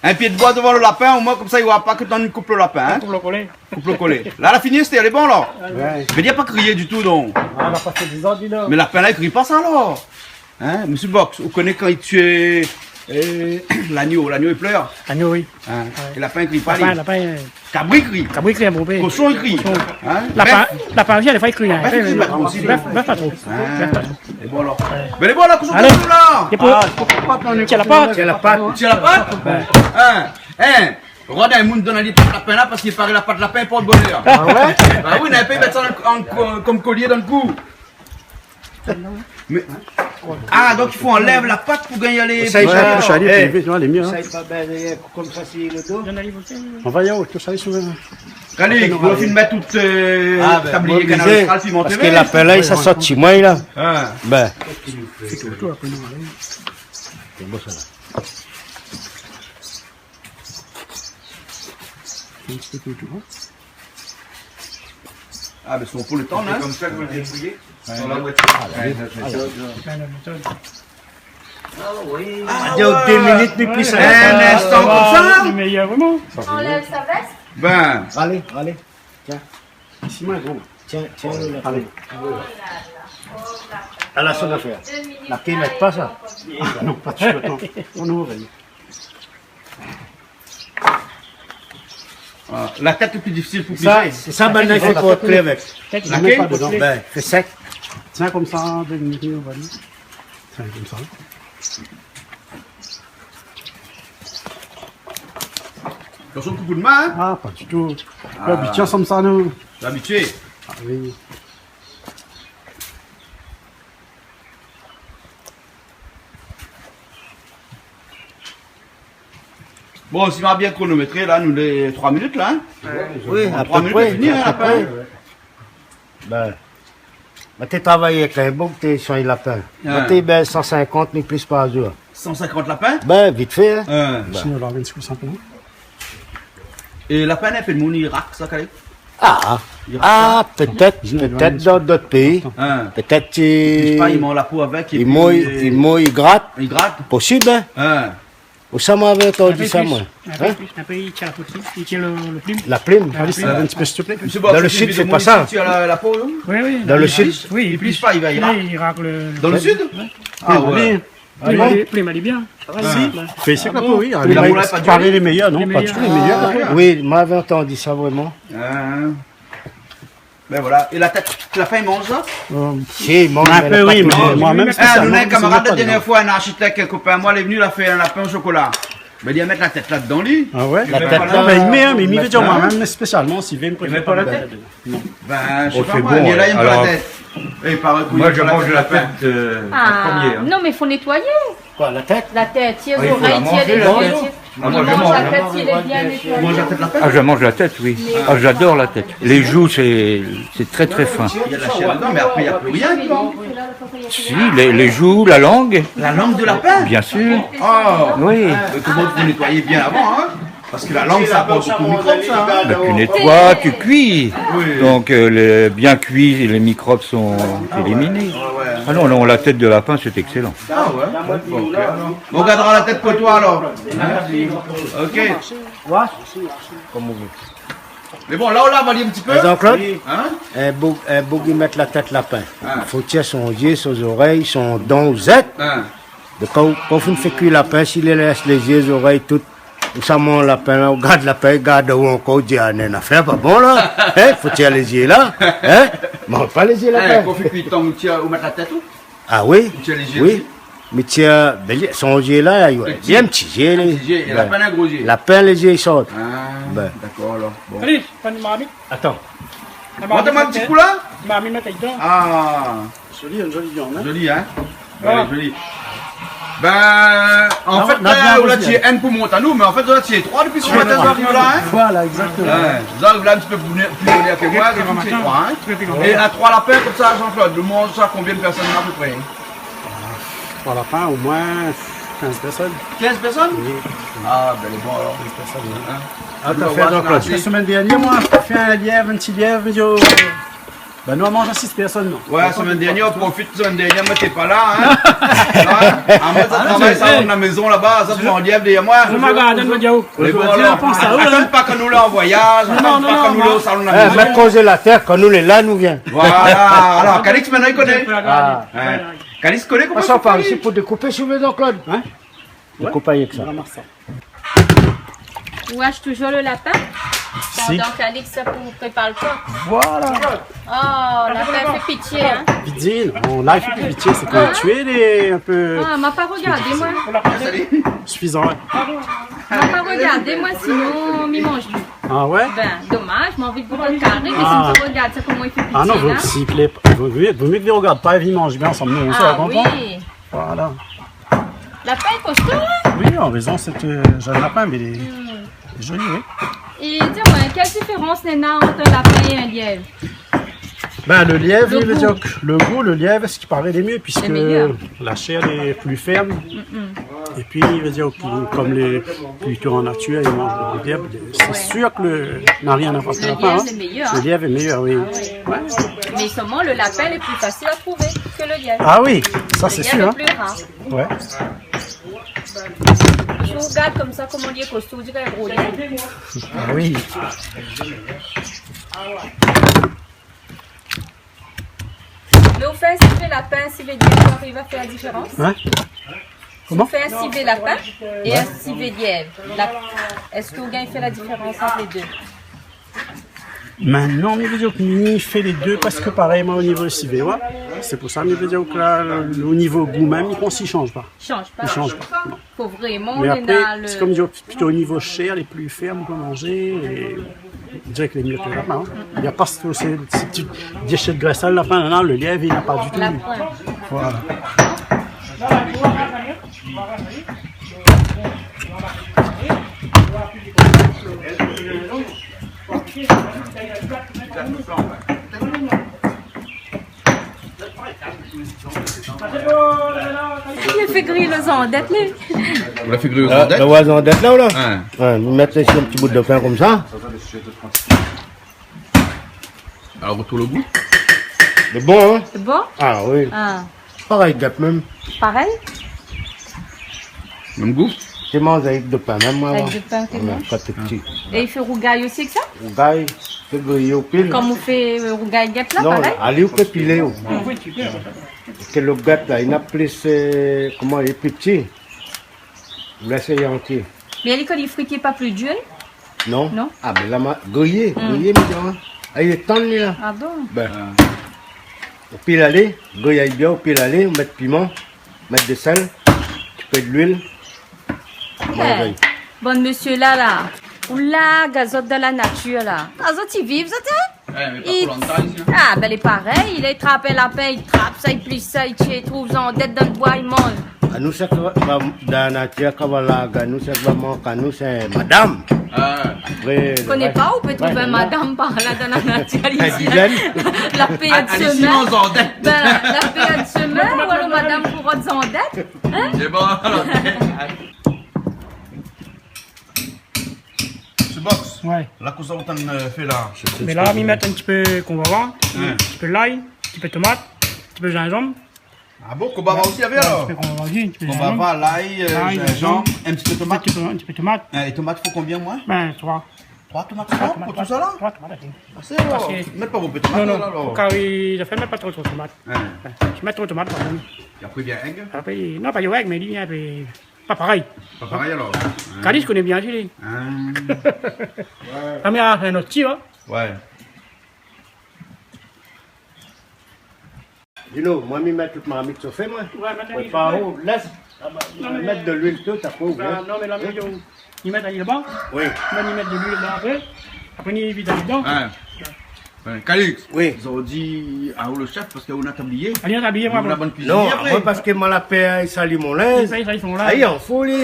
In pié d'boi dovan lo lapin, omoin konmsa, i voi pa ke tann koup lo lapin, hin. Koup lo kolé. Koup lo kolé. La, la fini, Esther, lé bon, la ? Ouais. Mé li la pa kriyé ditou, donk. Ah, la pa fé dizan, di non. Mé lapin la, i kri pa sa, alor. Hin, mésyé Box, ou koné kan i tié, euh, lagno, lagno i plèr ? Lagno, oui. Hin, é lapin i kri pa, li. Lapin, lapin, euh, kabri i kri. Kabri i kri in bonpé. Koshon i kri. Koshon. Hin ? Lapin, bèf. Lapin osi, défoi, i kri, hin. Bèf i kri pa tro osi. Bèf, bèf pa tro. Ah. Bèf pa tro. Lé bon, alor. Ouais. Mé lé bon, la, koshon, alé. Alé. Ah, fo pa pran lo... Tié la pat. Tié la pat. Tié la pat ? Bin. Hin, hin. Rod in moun done ali pat lapin la, parske i paré la pat lapin i port bonèr. Ah ouais ? Ba oui, na in pé i mèt sa an, an, konm kolié dan lo kou. Mé, ah, donk i fo anlèv la pat pou gingn alé. Sa, i sa, sa, eh, lé mié, hin. Sa, i pa bèl, konmsa, si lo do. Anvoy aou, tout sa, i sou... Alé, nou la fine mèt tout, euh, ah, bin, tablié, moin, Kanal Austral, Piment T V. Parske lapin la, i sa sort si moin la. Ah. Bin. Fé tout, tout, apré nou alé. Sé bon, sa la. In ti pé tout, tout, hin. Ah, mé sé pou lo tan, hin. Sé konmsa ke zot i débrouy ? Ouais. Sur la moitié. Ah, la méthode. Ah, oui. Ah, dé minit, mé pli sa. In instan konmsa. Lé méyèr, vréman. Anlèv sa vès. Bin. Alé, alé. Tiens. Isi, moin, bon. Tiens, tiens, alé. Ala son afèr. La ké i mèt pa sa. Ah, non, pa ditou, atann. On ouvre, alé. Ah, la tèt lé pli difisil pou plizé. Sa, sa, bann la i fé koi, klé avèk. Tèt, la ké ? Bin, fé sèk. Tiens, konmsa, dé minit, nou va di. Tiens, konmsa. Atansion, koup out min, hin ? Ah, pa ditou. Ah. Labitié ansanm sa, nou. Labitié. Ah oui. Bon, si ma bien kronométré, la, nou lé troi minit, la, hin ? Oui, a pé pré. Troi minit, fini, hin, apré. Bin, ma té travay èk in boug, té soign lapin. Ah. Ma té, bin, san sinkant mil plis par zour. San sinkant lapin ? Bin, vit fé, hin. Ah. Bin. Sinon, la, vinn sou sanpé. É lapin, in pé d'moun i rak sa, kalé ? Ah, ah, pétèt, pétèt dan dot péi. Hin. Pétèt, euh, i moy, i moy, i grat. I grat. Posib, hin. Hin. Ousa moin lavé antandi sa, moin. In pé plis, in pé, i tir la po dsi, i tir lo, lo plim. La plim. Ah, la plim. Vinn in ti pé, s'il te plaît. Mésyé Box, dan lo sid, i fé pa sa. I tir la, la po, non ? Oui, oui. Dan lo sid. Oui, i plis pa, i va, i rak. Oui, i rak lo, lo... Dan lo sid ? Ouais. Ah, oui. Plim, plim, lé bien. Ah. Si. Fé sèk la po, oui. Ah, la po, la, pa di. Lé méyèr, non ? Pa ditou lé méyèr. Ah, ouais. Oui, moin lavé antandi sa, vréman. Ah. Bin voilà. É la tèt lapin i manz sa ? Euh, si, i manz, in pé, mé oui, pa tout. Mé moin mèm, spésialman, nou néna in kamarad, la dèrnièr foi, in arshitèk, in kopin amoin, lé vni, la fé in lapin o shokola. Bin, li la mèt la tèt ladan li. Ah ouais ? La tèt la. Bin, mi mèm, mi, mi vé dir, moin mèm, spésialman, si i vé, mi préfèr pa la tèt. Non. Bin, mi koné pa, moin, sé bon, li la, i èm pa la tèt. É i paré ke moin, mi manz la tèt lapin. Ah, non, mé fo nétoiyé. Koi, la tèt ? La tèt, i tir zorèy, i tir lé zié. Ah, moin, mi manz la tèt, si lé bien nétoiyé. Ou manz la tèt lapin ? Ah, mi manz la tèt, oui. Ah, mi ador la tèt. Lé zou, sé, sé trè, trè fin. I na la shèr dedan, mé apré, i na pli rien dedan. Si, lé, lé zou, la lang. La lang de lapin ? Bien sir. Ah. Oui. Mé koman ou nétoy bien avan, hin ? Parske la lang, sa aport bonpé de mikrob, sa, hin ? Bin, ou nétoy, ou kui. Oui. Donk, euh, lé, bien kui, lé mikrob son éliminé. Ah ouais, ouais, ouais. Ah non, non, la tèt lapin, sé ékselan. Ah ouais ? Bon, OK, alor. Bon, ou gardra la tèt pou toi, alor. Hin ? OK. Kom ou vé. Mé bon, la, ou la avalé in ti pé. Jean-Claude, hin ? In boug, in boug i mèt la tèt lapin. Ah. Fo tir son zié, son zorèy, son dan, zèt. Ah. Donk, kan, kan ou fine fé kui lapin, si li lès lé zié, zorèy, tout, ou sa manz lapin la, ou gard lapin, i gard aou ankor, ou di, ah, néna in afèr pa bon la. Hin, fo tir lé zié la. Hin ? Manz pa lé zié lapin. Eh, kan ou fé kui tang, ou tir, ou mèt la tèt, ou ? Ah oui. Ou tir lé zié osi ? Oui. Mi tir, bin, li, son zié la, li, li lé in ti zié, li. In ti zié, é lapin na gro zié. Lapin, lé zié i sort. Ah, dakor, alor. Bon. Alé, pa de marmit. Atann. La marmit, in ti kou la. Marmit, mèt dedan. Ah. Zoli, in zoli viann, in. Zoli, in. Ouais, zoli. Bin, an fèt, la, ou la tié inn pou mont anou, mé an fèt, ou la tié troi dopi se matin, zot ariv la, in. Voilà, exactement. Ouais. Zot ariv la in ti pé pli bonèr ke moin, donk sé troi, in. É a troi lapin konmsa, Jean-Claude, ou manz sa konbien de pèrsone, a pé pré ? Troi lapin, omoin kinz pèrsone. Kinz pèrsone ? Oui. Ah, bin, lé bon, alor. Kinz pèrsone, oui. In ? Atann, fé donk, la semèn dèrnièr, moin la fé in lièv, in ti lièv, mi di, oh, bin, nou la manz a sis pèrsone, non ? Ouais, semèn dèrnièr, ou profit, semèn dèrnièr, moin té pa la, in. In ? Ah, moin sa travay, sa, dan la mézon laba, sa, ou anlèv dèrièr moin. Mé bon, alor, atann pa kan nou lé an voyaz, atann pa kan nou lé o salon la mézon. Eh, mèt konzélatèr, kan nou lé la, nou vien. Voilà, alor, Calix, mintnan, li koné. Ah. Ouais. Calix koné koman i fo fé. Sa, par isi, pou dékoupé, si ou vé, Jean-Claude. In ? Dékoup avèk sa. Ou ash touzour lo lapin ? Si. Pandan Calix pou prépar lo kok. Voilà. Oh, lapin i fé pitié, in. Vidine, bon, la, i fé pi pitié, sé ke tié lé in pé... Ah, ma pa rogardé, moin. Sifizan, ouais. Ma pa rogardé, moin, sinon, mi manz pi. Ah ouais ? Bin, domaz, ma anvi gouté karé, mé si ou rogard sa, koman i fé pitié, la. Ah non, vo, si i plé, vo mié, vo mié ke i rogard pa, i manz bien ansanm, nou, sa, ou konpran ? Ah oui. Voilà. Lapin lé kosto, in ? Oui, an rézon, sé in zèn lapin, mé lé, lé zoli, oui. É di amoin, kèl diférans néna ant in lapin é in lièv ? Bin, lo lièv, i vé dir ke lo gou, lo lièv, a se ki paré, lé myé, piske la shèr lé pli fèrm. Lé méyèr. Mm, mm. É pi, i vé dir ke, kom lé plito an natir, i manz lo lièv, sé sir ke lo, na rien a voir avèk lo lapin, in. Lo lièv lé méyèr, in. Lo lièv lé méyèr, oui. Ah ouais. Ouais. Mé solman, lo lapin lé pli fasil a trouvé ke lo lièv. Ah oui, sa sé sir, in. Lo lièv lé pli rar. Ouais. Si ou gard konmsa, koman li lé kosto, ou diré in gro lièv. Ah oui. Mé ou fé in sivé lapin, sivé lièv, ou ariv a fé la diférans ? In ? Koman ? Si ou fé in sivé lapin é in sivé lièv, la, èske ou gingn fé la diférans ant lé dé ? Mintnan, mi vé dir ke mi fé lé dé parske parèy, moin, o nivo sivé, ouais. Sé pou sa, mi vé dir ke la, lo, o nivo gou mèm, mi pans i sanz pa. I sanz pa. I sanz pa, non. Fo vréman... Mé apré, sé kom di, plito o nivo shèr, lé pli fèrm pou manzé, é dirèk lé myé ke lo lapin, in. Na pa sé, sé, sé ti déshé de grès, lo lapin, non, lo lièv, na pa ditou. Lapin. Voilà. Li la fé griy lo zandèt, li. Ou la fé griy lo zandèt ? La, la, zandèt la, ou la ? In. In, nou mèt isi in ti bout de pin konmsa. Alor, ou trouv lo gou ? Lé bon, in ? Lé bon ? Ah oui. Ah. Parèy gèp mèm. Parèy ? Mèm gou ? Té manz avèk do pin mèm, moin, avan. Avèk do pin, té bon. Kan té pti. É i fé rougay osi èk sa ? Rougay, fé griyé o pil. Kom ou fé, euh, rougay gèp la, parèy ? Non, alé, ou pé pilé, ou. Ke lo gèp la, li na plis, euh, koman, li lé pli pti. Ou lès ali antié. Mé li, kan li frit, li lé pa pli dir ? Non. Non ? Ah, bin la, ma griyé, griyé, mi di, in. Ah, li lé tann, li, la. Ah bon ? Bin. Ou pil ali, griy ali bien, ou pil ali, ou mèt piman, mèt de sèl, ti pé de luil. Eh, bann mésyé la, la. Ou la, gazot dan la natir, la. Ah, zot i viv, zot, in ? Eh, mé pa koulanta isi, in. Ah, bin, lé parèy, li trap in lapin, li trap sa, li plis sa, li tié, li trouv zandèt dan lo boi, li manz. Anou, sak va dan la natir, kan va larg anou, sak va mank anou, sé madam. Ah. Vré, koné pa, ou pé trouv in madam par la dan la natir, isi, la. La périod semèn. Bin, la périod semèn, ou alor madam pou rod zandèt, in ? Sé bon, alor. Sé box. Ouais. La, kosa ou tann, euh, fé la ? Mé la, mi mèt in ti pé konbava, in ti pé lay, in ti pé tomat, in ti pé zinzanm. Ah bon, konbava osi avèk, alor ? In ti pé konbava osi, in ti pé zinzanm. Konbava, lay, euh, zinzanm, in ti pé tomat. In ti pé, in ti pé tomat. In, é tomat, fo konbien, moin ? Bin, troi. Troi tomat, troi tomat, pou tout sa la ? Troi tomat, ok. Ah, sé bon. Parske... Mèt pa bonpé tomat la, alor. Non, non, kari, zafèr, mèt pa tro, tro tomat. In. Ouais, si mèt tro tomat, par kont. É apré, bien èg ? Apré, non, pa èg, mé li, in pé Pa parèy. Pa parèy, alor. Kalis koné bien, li. Ah. Ouais. Ah, mé, ah, in ot ti, in. Ouais. Dino, moin, mi mèt tout marmit sofé, moin. Ouais, mèt ali. Prépar, lès, mèt de luil tout, apré, ou bien. Non, mé la, mi mèt ali laba. Oui. Moin, mi mèt de luil laba apré. Apré, mi vid ali dedan. Ouais. Ouais. Calix, oui. Zordi, aou le chef, parske ou na tablié. Ali na tablié, moin, ou na bon. Bonn kuizinié. Non, apré, moin, parske moin la pèr, i sali mon linz. I sali son linz. Ayi, an fou, li.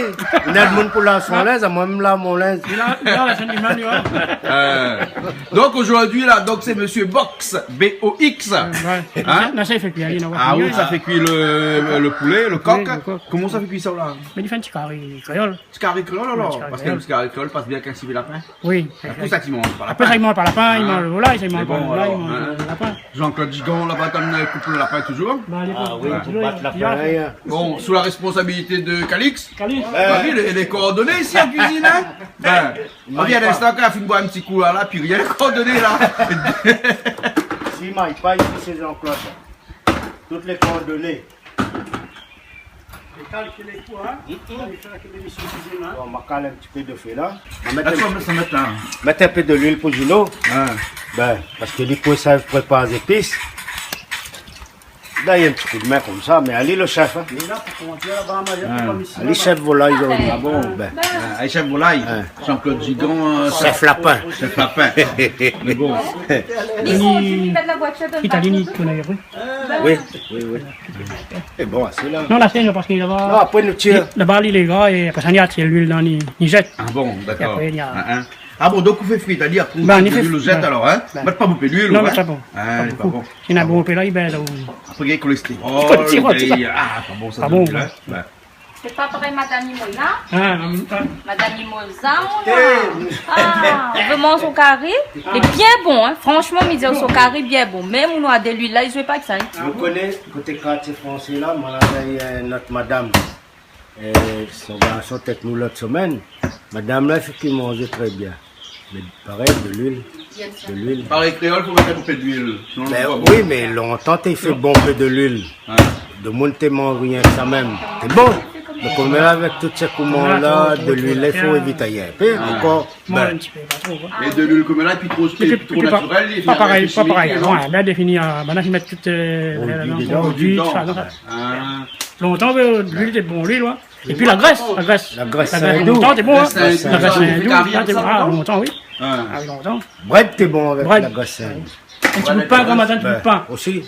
Néna d'moun pou lav son linz, amoin, mi lav mon linz. É la, la, la sèn di mal, li, ouais. Euh, donc, aujourd'hui, là, donc, c'est Monsieur Box, B O X. Euh, ouais. Hein ? Non, sa i fé kui, ali, non. Ah oui, sa i fé kui le, le, le poulet, le coq. Oui, le coq. Koman sa i fé kui sa, la ? Mé li fé in ti kari kréol. Ti kari kréol, alor ? In ti kari kréol. Parske le ti kari kréol i pas bien avèk in sivé lapin. Oui. Apré, sa, ti manz pa lapin. Apré, sa i manz pa lapin, i manz le volay, sa i manz pa le volay, i manz le lapin. Hein ? Mé bon, alor, hein. Jean-Claude Gigon, laba, i koup le lapin toujour. Ba, li koup le lapin. Ah oui, toujour. Bat lapin, hein. Bon, sou la responsabilité de Calix. Calix. Ou la vi, lé, lé koordoné isi an kuizine, hein ? Ben, ou la vi, a linstan, kan la fine boir in ti kou la, la, pi rien, lé koordoné la. Si i may pa, isi, sé Jean-Claude. Tout lé koordoné. Lé kalkilé, koi, hein ? Mm, mm. Alé fé in ti émision kuizine, hein ? Bon, ma kal in ti pé de fé la. Ma mèt in ti pé, mèt in pé de luil pou Gino. Ah. Ben, parske li pou sa prépar zépis. Done in ti kou d'min konmsa, mé ali le chef, hein. Li la pou kondui laba, moin, mi fé pa misié laba. Ali chef volay zordi. Ah bon ? Ben. Ah, ali chef volay. Hein. Jean-Claude Gigon, euh, chef lapin. Chef lapin. Mé bon. Li kondui, li mèt la voiture dan le parking. Italien, li koné, oui. Oui, oui, oui. É bon, sé la. Non, la, sé, parske laba, non, apré, nou tir. Laba, li lé gra, é apré sa, ni atir luil dan, ni, ni zèt. Ah bon, dakor. É apré, ni a... Ah, hein. Ah bon, donk ou fé frir, sétadir apré ou fé luil, ou zèt alor, hein ? Ben. Mèt pa bonpé luil, hein ? Non, mèt pa bon. Ah, pa bonpé. Si néna bonpé la, i bèz, ou... Apré, néna kolèstérol, kolèstérol, néna, ah, pa bon, sa, luil, hein ? Ben. Sé pa parèy Madame Mimoza. Ah, Madame Mimoza. Madame Mimoza, ou la. Ah, ou vé manz son kari ? Lé bien bon, hein. Franchement, mi di aou, son kari bien bon. Mèm ou na de luil la, i zoué pa èk sa, hein. Ou koné, koté kartié fransé la, moin lavé in not madam. É son garson té èk nou lot semèn. Madam la, éfèktivman, i manz trè bien. Mé parèy, de luil. De luil. Parèy kréol, fo mèt in pé de luil. Sinon, lé pa bon. Ben oui, mé lontan, té i fé bonpé de luil. Ouais. Demoun té manz rienk sa mèm. Té bon. Mé koméla, avèk tout sé kouman la, de luil la, i fo évité in pé. Ouais. Ankor, ben. Moin, in ti pé, pa tro, koi. É de luil koméla, épi tro, épi tro natirèl, li fé pa parèy, pa parèy. Non, ben, défini, euh, ben, la, i mèt tout, euh, produi dedan, produi, tousa, non, sa. Ah. Lontan, euh, luil té bon, luil, ouais. Épi la grès, la grès. La grès, lontan, té bon, hein. La grès, lontan, té bon. Ah, lontan, oui. Ah oui, lontan. Brèd té bon avèk la grès. In ti bout pin, gran matin, in ti bout pin. Osi.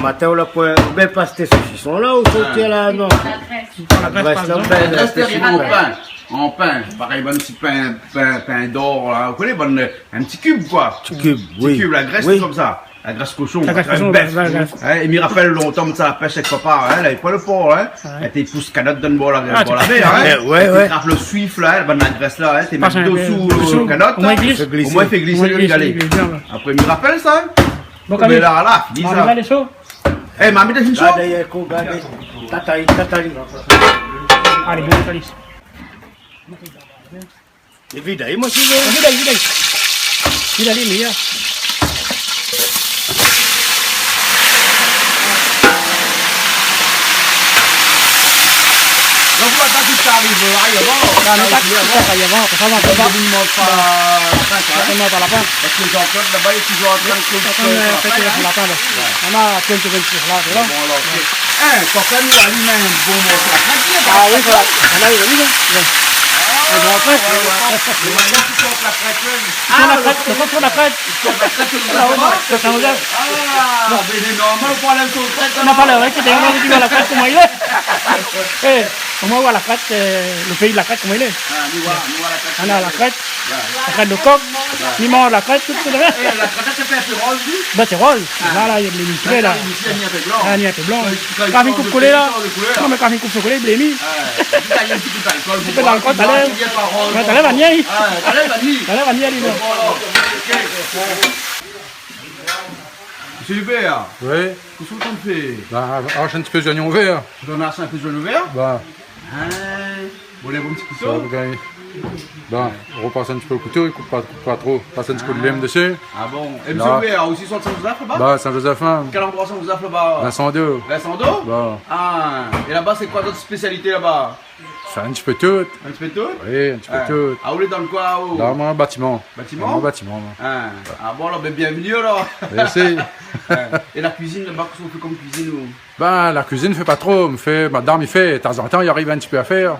Matin, ou la pran, ben, pa té sosison la, ou sorti la, non. La grès, la grès, pa égzanp. La grès té arivé an pin. An pin. Parèy, bann ti pin, pin, pin d'or, la. Ou koné, bann, euh, in ti kib, koi. Ti kib, oui. Ti kib, la grès, sé konmsa. La grès koshon, la grès koshon, la grès. Hein, é mi rapèl lontan, sa, la pèsh èk papa, hein, lavé pa le por, hein. Ouais. Té i pous kanot dan le bor la, bor la mèr, hein. Ouais, ouais. Té i trap le suif la, hein, bann la grès la, hein, té i mèt dosou le kanot, hein. Omoin i glis. Omoin i glis. Omoin i fé glis, omoin i glis, li gingn alé. Apré, mi rapèl sa, hein. Bon, mé la, la, fini sa. Marmit la lé sho. Eh, marmit la fini sho. Gard, gard. Tatay, tatay. Alé, bon, tatay. Vid ali, moin, si vé. Vid ali, vid ali. Vid ali, mé ya. Donk, ou atann tout sa ariv, euh, avan. Non, non, pa tout sa ariv avan. Apré sa, ou va... Donk, ou manz pa lapin, koi. Ou manz pa lapin. Parske Jean-Claude, laba, lé toujour antrin de fé lapin, la. Ouais. Ou na fé lapin, la. Ouais. Bon, alor, OK. Eh, kan mèm, ou alim in bon morso lapin, ah oui, sa, la, oui, oui, oui. Ah, ouais, ouais. Ou manz tout sa lapin, koi. Ah, le kok, le kok, le kok. Ah, ouais, ouais. Ah, ben, lé normal, ou pran la sos, na pa la, ouais, sé in, nou di la krèt, koman i lé. Eh, koman ou voi la krèt, euh, le péi de la krèt, koman i lé. Ah, nou voi, nou voi la krèt. Ah, non, la krèt. Ouais. La krèt de kok, ni manz la krèt, tout, tout, tout. Eh, la krèt, sé pa in pé roz, li ? Ben, sé roz. Ah. La, la, i lé mizlé, la. Ah, ni in pé blan. Ah, ni in pé blan. Kan i sanz de koulèr, i sanz de koulèr. Non, mé kan i koup son koulèr, i blémi. Ah, i mèt in ti pé d'alkol, talèr. Talèr, talèr, va ni. Ah, talèr, va ni. Talèr, va ni, alé, non. Bon, alor, OK. Monsieur Hubert. Oui. Kosa ou antrinn fé ? Ben, ash in ti pé zoignon vèr. Ou antrinn ash in pé zoignon vèr ? Ben. Hein ? Bon, lé bon ti kouto. Sa, ou gingn. Ben, ou pas in ti pé le kouto, i koup pa, koup pa tro. Pas in ti kou de lèm dési. Ah bon ? É la. Monsieur Hubert, osi sort Saint-Joseph laba ? Ben, Saint-Joseph, hein. Kèl androi Saint-Joseph laba ? Vincent deux. Vincent deux ? Ben. Ah, é laba, sé koi zot spésialité laba ? Fé in ti pé tout. In ti pé tout ? Oui, in ti pé tout. Ah, ou lé dan koi, ou ? Dan mon batiman. Batiman ? Dan mon batiman, moin. Ah bon, alor, bin, bienvenu, alor. Mersi. É la kuizine, laba, kosa ou fé kom kuizine, ou ? Bin, la kuizine, mi fé pa tro. Mi fé, madam i fé, tanzantan, i ariv in ti pé a fèr.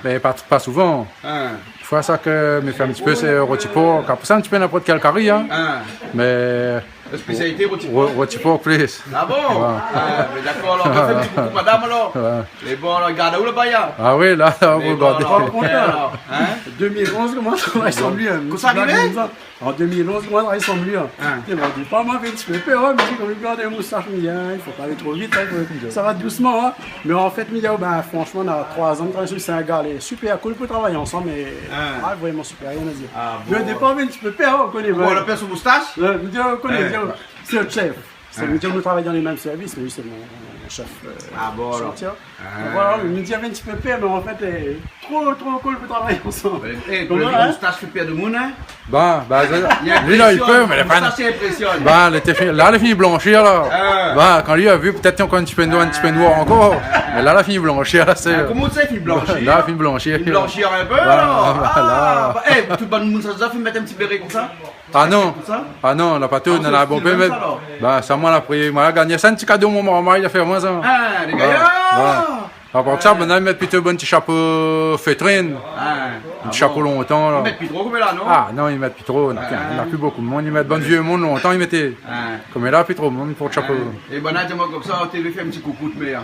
Mé pa, pa souvan. Défoi, sak mi fé in ti pé, sé roti por. Apré sa, in ti pé ninport kèl kari, in. Mé la spésialité, roti por. Ro-, roti por plis. Ah bon ? Ouais. Ah, bin dakor, alor, nou fé in ti koukou madam, alor. Ouais. Lé bon, alor, gard aou laba, in. Ah oui, la, la, ou gard. Lé bon, alor, ok, alor, in ? Deux mille onze, koman sa va, i sanm li, in. Kosa i ariv ? An deux mille onze, moin la sanm li, in. Té, moin la di pa, moin la fé in ti pé pèr, in, mi di, kom li gard mon moustash, mi di, in, i fo pa alé tro vit, in, i fo, sa va dousman, in. Mé an fèt, mi di, oh, bin, fransman, na troi zan mi travay si Singal, lé super cool pou travay ansanm, é, ah, vréman super, rien à dire. Ah bon. Mé o dépar, mi fé in ti pé pèr, in, ou koné, bon, ou apèl son moustash ? Ouais, mi di, ou koné, mi di, oh, sé le chef. Sa vé dir nou travay dan lé mèm sèrvis, mé li sé mon, mon shèf, euh, shantié. Ah bon, alor. Donk voilà, mi di, mi fé in ti pé pèr, mé an fèt, lé tro, tro cool pou travay ansanm. Donk voilà, in. Moustash i fé pèr demoun, in ? Bin, bin, li la, li pé, mé li lé pa... Moustash i inprésyone. Bin, li té fini, la, li la fini blanshir, la. Ah. Bin, kan li la vi, pétèt ankor in ti pé noir, in ti pé noir ankor. Mé la, li la fini blanshir, la, sé... Ah, koman sa, li fini blanshir ? La, li la fini blanshir. Li blanshir in pé, alor. Voilà. Ah, ba, é, tout bann moun, sa, sa fé mèt in ti béré konmsa ? Ah non. Tout sa ? Ah non, la pa tout, ah, non, sé la bonpé, mé, alor. Bin, sa, moin la pri, moin la gingn. Sa, in ti kado mon marmay la fé amoin, sa. Ah, lé gayar. Voilà. Apar sa, banna i mèt plito bann ti shapo fétrine. Ah, bon. Ti shapo lontan, la. I mèt pi tro koméla, non ? Ah non, i mèt pi tro. Na, na pi bonpé moun i mèt. Bann vié moun lontan i mèt. Ah. Koméla, pi tro moun i port shapo. Ah. É banna i di amoin konmsa, ou té vé fé in ti koukou out mèr.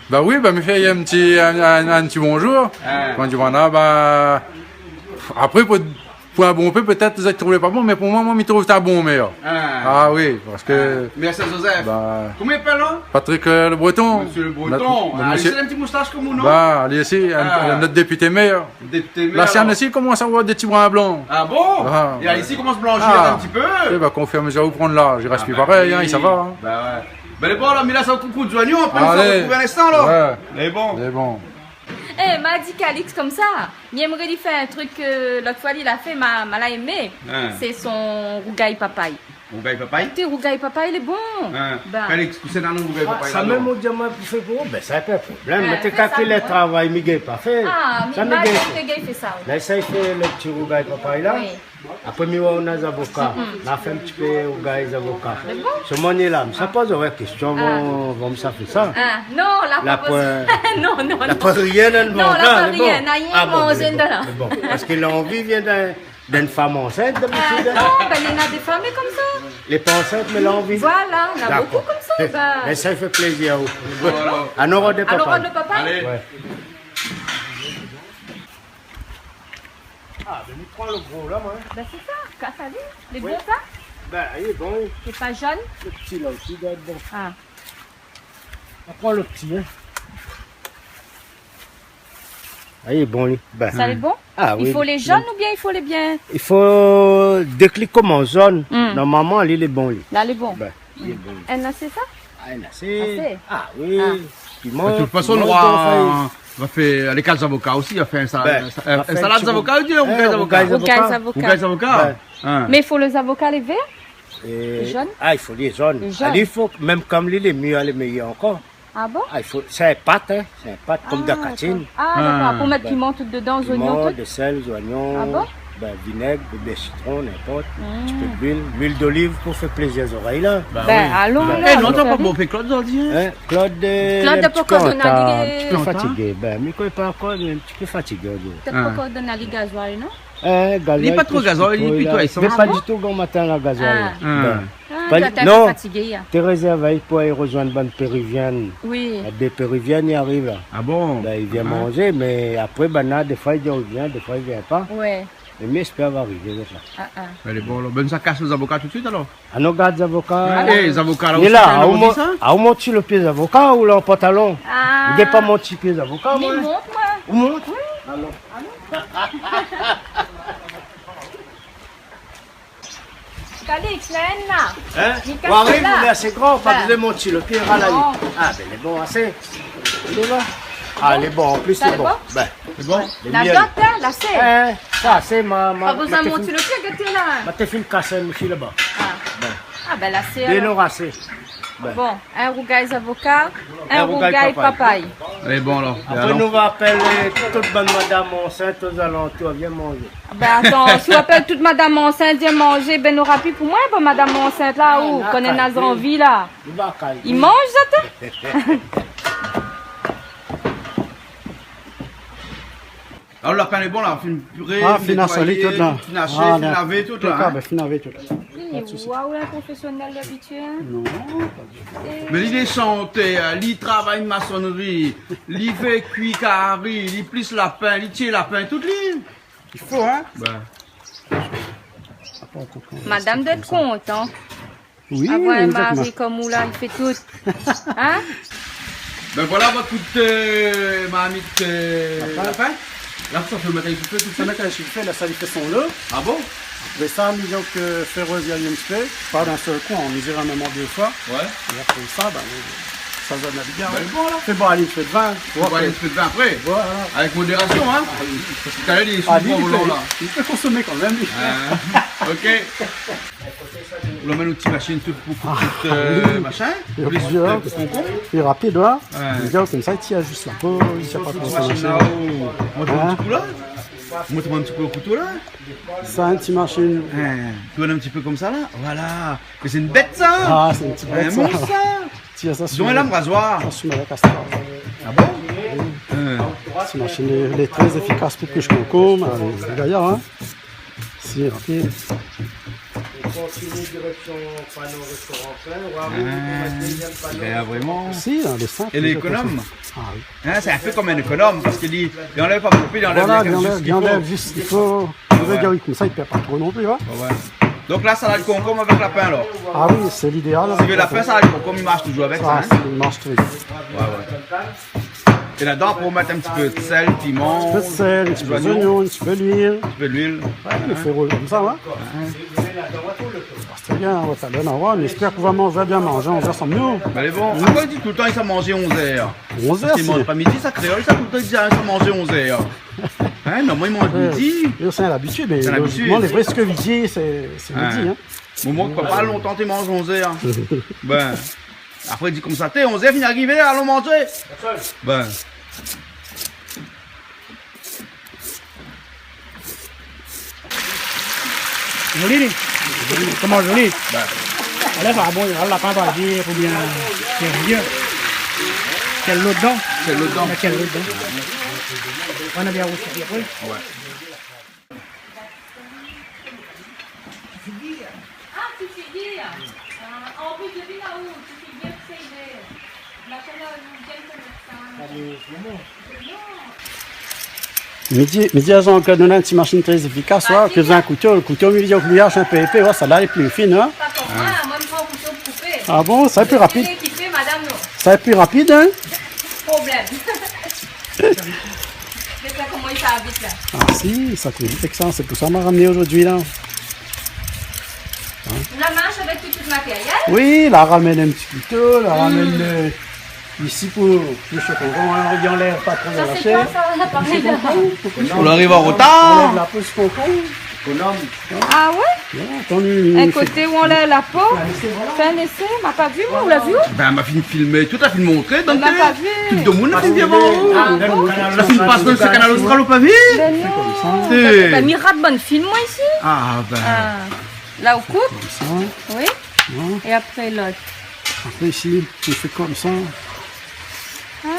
Ba oui, ba, mi fé in ti, in, in, in ti bonjour. Ah. Kan mi di, banna, ba, apré, pou, pou in bonpé, pétèt, zot i trouv pa bon, mé pou moin, moin, mi trouv sa bon, mé, euh, ah oui, parske... Ah, mèr Saint-Joseph. Ba, koman i apèl, non ? Patrick, euh, Le Breton. Monsieur Le Breton. Nout, nout mésyé. Ah, li sé in ti moustash kom ou, non ? Ba, li osi, in, nout dépité mèr. Dépité mèr, alor. La siann osi i komans avoir dé ti brin blan. Ah bon ? Ah, é isi, i komans blanshir in ti pé. É ba, konfirm, sa ou pran la, i rès pi parèy, in, sa va, in. Ah, ba oui. Bin, lé bon, alor, mi lès aou koup out zoignon, apré nou artrouv in instan, alor. Ouais. Lé bon. Lé bon. Eh, ma di Calix konmsa, mi èmré li fé in trik ke lot foi li la fé, ma, ma la èmé. Ah. Sé son rougay papay. Rougay papay ? Té, rougay papay, lé bon. Ah. Ba. Calix, kosa néna rougay papay la, non ? Ah, sa mèm, ou di amoin pou fé pou ou, bin, sa pa problèm. Ouais, mé té, fé sa, kan lé travay, mi gingn pa fé. Ah, sa, mi gingn pa fé. Mé sa, i fé le ti rougay papay la. Oui. Apré, mi oi, ou na zavoka. Mm. La fé in ti pé rougay zavoka. Lé bon. Solman la, mi sa poz aou késtion, ah, bon, bon, mi sa fé sa. Ah, non, la pa poz. Non, non, non. La pa rien, non, la pa rien, na rien manzé dedan. Ah bon, mé bon, mé bon. Parske lanvi i vien d'in, d'in fanm ansint, dabitid, in. Ah, non, bin, néna dé fanm konmsa. Lé pa ansint, mé lanvi. Voilà, na bonpé konmsa, ba. Dakor. Mé sa i fé plézir aou. Voilà. Alon rod le papay. Alon rod le papay. Alé. Ouais. Ah, bin, mi pran le gro la, moin. Bin, sé sa, kas ali. Lé bon, sa ? Bin, lé bon, oui. Lé pa zone ? Le ti la osi i doi èt bon. Ah. Mi pran le ti, in. Ah, lé bon, li. Bin. Sa lé bon ? Ah oui. I fo lé zone oubien i fo lé bien ? I fo, dèk li komans zone, normalman, li lé bon, li. La lé bon. Bin. Lé bon. Inn asé sa ? Ah, inn asé. Asé. Ah oui. Ah. Piman, piman, nou va fé. De tout fason, nou va, nou va fé, euh, lé kal zavoka osi, nou va fé in sa-, in sa-, in salad zavoka, ou di, in rougay zavoka. Rougay zavoka. Rougay zavoka. Ouais. Mé i fo lé zavoka lé vèr ? Lé zone ? Ah, i fo lé zone. Lé zone. Ali, i fo, mèm kom li lé mir, lé méyèr ankor. Ah bon ? Ah, i fo, sé in pat, in. Sé in pat kom dan katine. Ah, dakor. Ah, dakor. Pou mèt piman tout dedan, zoignon tout ? Piman, de sèl, zoignon, bin, vinèg, oubien sitron, ninport, in ti pé d'luil, luil doliv pou fé plézir zorèy la. Ba oui. Bin, alon, alon. Eh, non, ou la pa bon fé Claude zordi, in ? In, Claude, euh, Claude, li lé in ti pé an retar, in ti pé fatigé. Bin, mi koné pa ankor, mé in ti pé fatigé zordi. Pétèt pankor donn ali gazoil, non ? Eh, gazoil, li lé pa tro gazoil, li lé plito ésann. Ah bon ? Mé pa ditou, gran matin la, gazoil. Ah. Bin, Ah, pa li, non. Té rézèrv ali pou alé rozoinn bann Péruvien. Oui. Na dé Péruvien i ariv la. Ah bon ? Bin, i vien manzé, mé apré, banna, défoi i di i vien, défoi i vien pa. Ouais. Mé mi éspèr va arivé, zot la. Ah, ah. Alé, bon, alor, bin, sa kas lé zavoka tout suit, alor ? Ah, nou gard zavoka. Alé, zavoka la osi, la, ou mont, ou mont si le pié zavoka ou la an pantalon ? Ah. Ou gingn pa mont si pié zavoka, moin. Mi mont, moin. Ou mont ? Oui. Alor. Calix, la inn la. In ? Ou ariv, la. Mé sé gran, pa bezoin mont si le pié, la. Non. Ah, bin, lé bon, asé. Lé bon. Ah, lé bon, an plis, lé bon. Sa lé bon ? Bin, lé bon. Lé miel. La dot, in, la sé. In, sa, sé ma, ma, pa bezoin mont si le pié, gèt la. Ma té fine kas in osi laba. Ah. Bin. Ah, bin, la sé, alor. Dé nora sé. Bin. Bon, in rougay zavoka, in rougay papay. Lé bon, alor. Apré, nou va apèl tout bann madam ansint ozalantour, vien manzé. Bin, atann, si ou apèl tout madam ansint, vien manzé, bin, nora pi pou moin, bann madam ansint la, ou koné na zanvi la. I manz, zot ? Alor, lapin lé bon la, fine piré, fine asé, fine lavé tout la, in. Bin, fine lavé tout. Fini, waouh, in profésionèl abitié, in. Non, pa ditou. Mé li lé shantèr, li travay masonri, li fé kui kari, li plis lapin, li tié lapin, tout li. I fo, in. Madam doi èt kontan. Oui, oui, égzaktoman. Avoir in mari konm ou la, i fé tout. In ? Bin voilà, va kout, marmit lapin. La, sa fo mèt ali si lo fé tout suit. Sa mèt ali si lo fé, la, sa li fé son lo. Ah bon ? Mé sa, mi di aou ke fé rozi ali in ti pé, pa d'in sèl kou, nou zéra mèm an dé foi. Ouais. É apré sa, bin, sa zone la bigare. Bin, voilà. Fé boir ali in ti pé d'vin. Fé boir ali in ti pé d'vin apré. Voilà. Avèk modérasion, in. Ah oui. Talèr li lé sou lo volan la. Li pé konsomé kanmèm, li. Ah, ok. Ou la mèt out ti mashine tout pou koupé, machin. Plis konkonm. Lé rapid, in. Ouais. Lé bien konmsa, i tir zis la po, i tir pa tro son machin. Mont in ti kou la. Mont in ti kou lo kouto la. Sa, in ti mashine. Tourn in ti pé konmsa la. Voilà. Mé sé in bèt sa. Ah, sé in ti bèt sa. In mons sa. Tir sa si la razoir. Sa si la kastrol. Ah bon ? Ti mashine lé, lé trè éfikas pou koush konkonm, lé gayar, in. Si, rapid. É kontinié direksion pano réstoran plin, ou ariv pou mèt dézièm pano réstoran plin. Si, in, lé sinp, lé ékonom. Ah oui. In, sé in pé konm in ékonom, parske li, li anlèv pa bonpé, li anlèv zis sak i fo. Voilà, li anlèv zis sak i fo. Ou vé dir, oui, konmsa, i pèrd pa tro non pli, in. Ouais, ouais. Donk la, salad konkonm avèk lapin, alor. Ah oui, sé lidéal. Si ou vé lapin, salad konkonm, i marsh touzour avèk sa, in. Sa, i marsh trè bien. Ouais, ouais. É ladan, apré, ou mèt in ti pé d'sèl, piman, in ti pé d'zonion, in ti pé luil. In ti pé luil. Ouais, nou fé roul konmsa, in. Ouais. Sé bien, ouais, sa donn anvi. Mi éspèr k'ou va manz bien, manz onz èr ansanm nou. Bin, lé bon. Akoz i di toultan i sa manz onz èr ? Onz èr, parske i manz pa midi, sa kréol sa, toultan i di, ah, i sa manz onz èr. In, non, moin, i manz midi. Mé sé in labitid, mé lojikman, lé vré, sak i di, sé, sé midi, in. Moman, papa, lontan té manz onz èr. Bin, apré, i di konmsa, té, onz èr fine arivé, alon manzé. Bin. Zoli, li. Koman zoli ? Bin. Alé, sa bon, la, lapin pa di, oubien, sé vié. Kèl lo dedan ? Kèl lo dedan ? Mèt kèl lo dedan ? Ou na bien rousi apré. Ouais. Ah, ti figir. Ah, an plis de vin a ou, ti figir, sé lé, machin la, ou gingn konèt sa. Alé, koman ? Non. Mi di, mi di azot ke nou na in ti mashine trè éfikas, ouais, ke zot na in kouto, lo kouto, mi di, ou pliy in pé épé, ouais, sa la lé pli fin, in. Pa konm moin, moin, mi pran kouto pou koupé. Ah bon, sa lé pli rapid. Sé li ki fé, madam, non. Sa lé pli rapid, in. Problèm. Gard sa koman i sa vit la. Ah si, sa i fé vit avèk sa, sé pou sa ma ramné zordi la. Ou la marsh avèk tout, tout matérièl ? Oui, la ramèn in ti kouto, la ramèn, euh, isi pou, pou lo konkonm, in, i anlèv pa tro la shèr. Sa sé koi sa, laparèy la ? Ou ariv an rotar. Anlèv la po konkonm. Ah ouais ? Ouais, atann, in koté ou anlèv la po, fé in lésé, ma pa vi, moin, ou la vi ? Bin, ma fine filmé, tout la fine montré, donk, ma pa vi. Tout domoun la fine vi avan ou. Ah bon ? La fine pas dan Kanal Austral, ou pa vi ? Bin non. Sé konmsa. Bin, mi rat bann film, moin, isi. Ah, bin. Ah. La, ou koup. Konmsa. Oui. Non. É apré, lot. Apré, isi, ou fé konmsa. Ah.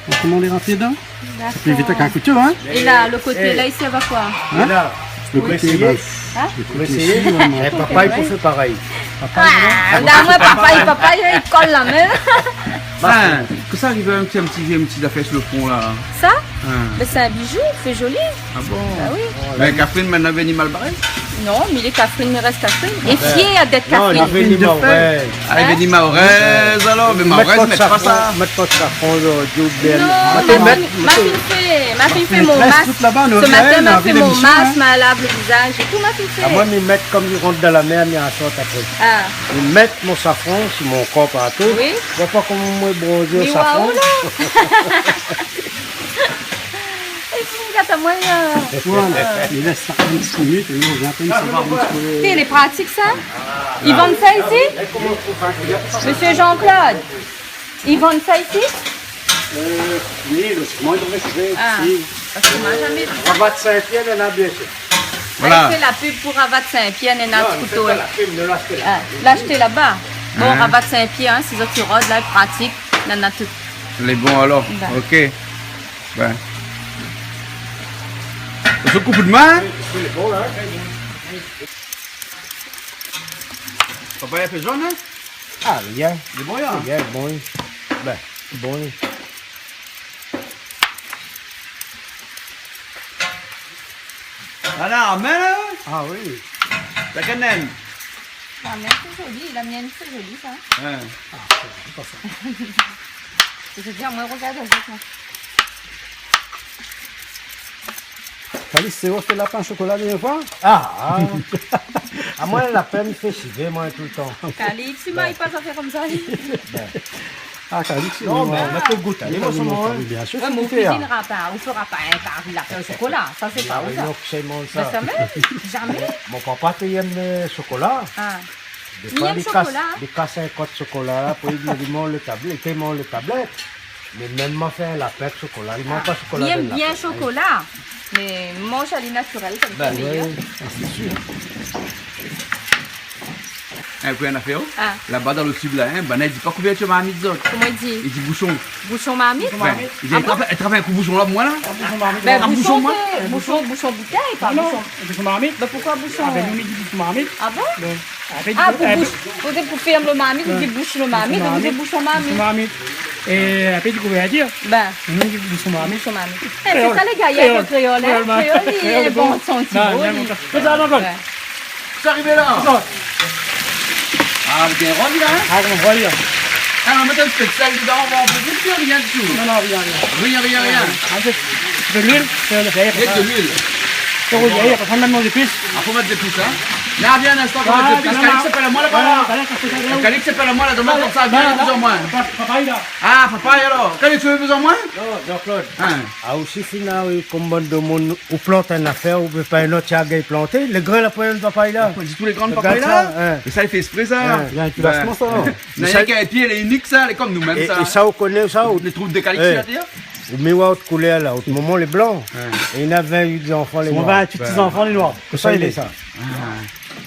Ou koman lé rapid, in ? Dakor. Sa pé vit avèk in kouto, in ? É la, lo koté la, i sèrv a koi ? In ? Lo koté, bin, lo koté isi, ouais, mé papay pou fé parèy. Ah, gard amoin, papay, papay, i kol la min. Bin, kosa i ariv in ti, in ti, in ti zafèr si lo fon la ? Sa ? Mé sé in bijou, i fé zoli. Ah bon ? Ah oui. Mé Catherine, mintnan, vni mal baré ? Non, mi lé Catherine, mi rès Catherine. É fièr d'èt Catherine. Non, li vni maorèz. Ah, li vni maorèz, alor, mé maorèz i mèt pa sa. Mèt pa d'safran, d'oubien. Non, ma fine fé, ma fine fé mon mask. Sé matin, ma fé mon mask, ma lav lo vizaz é tout, ma fine fé. Ah, moin, mi mèt konm li rant dan la mèr, mi asort apré. Ah. Mi mèt mon safran si mon kor partou. Oui. Ou voi pa koman moin lé bronzé o safran ? Waouh la. É si, gard amoin, euh, voilà. Mi lès sa in ti minit é nou revien apré, nou sava in ti pé. Sé lé pratik sa ? I vann sa isi ? Mésyé Jean-Claude, i vann sa isi ? Euh, oui, le ciment, il devrait se faire ici. Ah, parce que moi, jamais vu ça. Ravat Saint-Pierre, néna bien sûr. Voilà. Là, il fait la pub pour Ravat Saint-Pierre, néna ti kouto. Non, ne faites pas la pub, ne l'achetez pas. Ah, l'achetez là-bas. Bon, hein. Ravat Saint-Pierre, hein, si zot i rod la, pratik, néna tout. Lé bon alors. Bah. Ok. Ben. Sa koup de min, hein ? Oui, lé bon, là. Papa, il a fait jaune, hein ? Ah, bien. Lé bon, hein ? Bien, bon. Ben, bon. Ala, amen, hein ? Ah oui. La kanèl. Ah, mé sé zoli, la mienne, c'est joli, ça. Hein. Ah, c'est pas ça. Je viens, moi, regarde, je viens. Kalix, sé ou la fé lapin chokola dernié foi ? Ah, ah. Ah, moin, lapin, mi fé chivé, moin, toultan. Kalix, i may pa zafèr konmsa, li. Ben. Ah, Kalix, non, mé nou la fé gout, alé, oui, moin, oui, moin, bien sûr, ouais, mé ou kuizinra pa, ou fera pa in kari lapin chokola, sa, sé pa ou, sa. Non, sèlman sa. Ben, sa mèm, zamé. Mon papa té i èm le chokola. Ah. Défoi, li kas, li kas in koi de chokola, apré li, li manz le tablèt, li manz le tablèt. Mé mèm moin fé in lapin èk chokola, li manz pa chokola. Li èm bien chokola, mé manz ali natirèl, konmsa, mé ouais, sé sir. Hein, pou in afèr, oh. Ah. Laba dan le sud la, hein, banna i di pa kouvèrtir marmit, zot. Koman i di ? I di bouchon. Bouchon marmit ? Ouais. I di, ah bon ? Trap, trap in kou bouchon la, moin la. Ah, bouchon marmit. Ben, ah, bouchon, bouchon, moin. Bouchon, bouchon boutèy, pa bouchon. Non, non, bouchon marmit. Ben, pourquoi bouchon ? Ah, ben, nou, nou di bouchon marmit. Ah bon ? Ben, apré, ah, pou, euh, bouch, pétèt pou fèrm le marmit, ou di bouch le marmit, donk ou di bouchon marmit. Bouchon marmit. É apré, di kouvèrtir. Ben. Nou di bouchon marmit. Bouchon marmit. Eh, sé sa, lé gayar, kréol, hein ? Kréol, hein ? Kréol, li lé bon, son ti mo, li. Fé sa, non, non. Ouais. Sa arivé la. Sa. Ah, bien rod la, hein ? Ah, on voit, là. Ah, nou mèt in pé de sèl dedan, nou va pa mèt rien ditou. Non, non, rien, rien. Rien, rien, rien. Ah, c'est, c'est de l'huile, c'est de l'huile. Rien que de l'huile. Fo rougir, apré, fo mèt mon zépis. Ah, fo mèt zépis, hein. La, vien in instan, fo mèt zépis. Kalix i apèl amoin laba la. Kalix i apèl amoin la, domann konmsa, vien, la, la. Papay la. Ah, papay alor. Kalix, ou la bezoin amoin ? Non, Jean-Claude. Hein. Ah, osi, fina, oui, konm bann demoun, ou plant in afèr, ou vé pa in ot i gingn planté, le grin la poin papay la. Ou di tout le grin papay la ? Regard sa, hein. Mé sa, li fé èksprè, sa. Hein. Néna in pié, lé inik, sa, lé konm nou mèm, sa. É sa, ou koné sa, ou... Lé trouv de Kalix, eh, la, dir. Ou mèt out koulèr la, out momon lé blan. Ouais. É li na vintuit zanfan lé noir. Son vintuit zanfan lé noir. Kosa i lé sa ? Ah.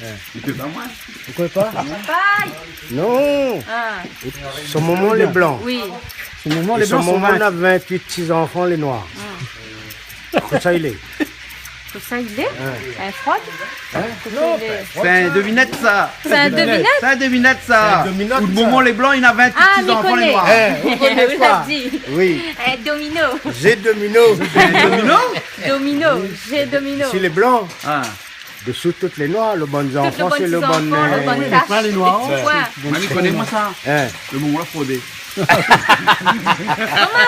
Ouais. Li pé pa, moin. Ou koné pa ? Papay. Non. Ah. Son momon lé blan. Oui. Son momon lé blan, son vintuit. É son momon na vintuit ti zanfan lé noir. Hmm. Kosa i lé ? Kosa i lé ? Hein. In frod ? Hein ? Kosa i lé ? Non, pa in frod, sa. Sé in devinèt, sa. Sé in devinèt ? Sé in devinèt, sa. Sé in devinèt, sa. Out momon lé blan, li na vintuit ti zanfan lé noir. Ah, mi koné. Eh, ou koné pa ? Ou la di. Oui. In domino. Jé domino. In domino ? Domino, jé domino. Si lé blan. Ah. Desou tout lé noir, le bann zanfan, sé le bann, euh, le bann tas. Oui, oui, lé plin lé noir, hein. Lé ti poin. Moin, mi koné, moin, sa. Hein. Le momon la frodé. Koman,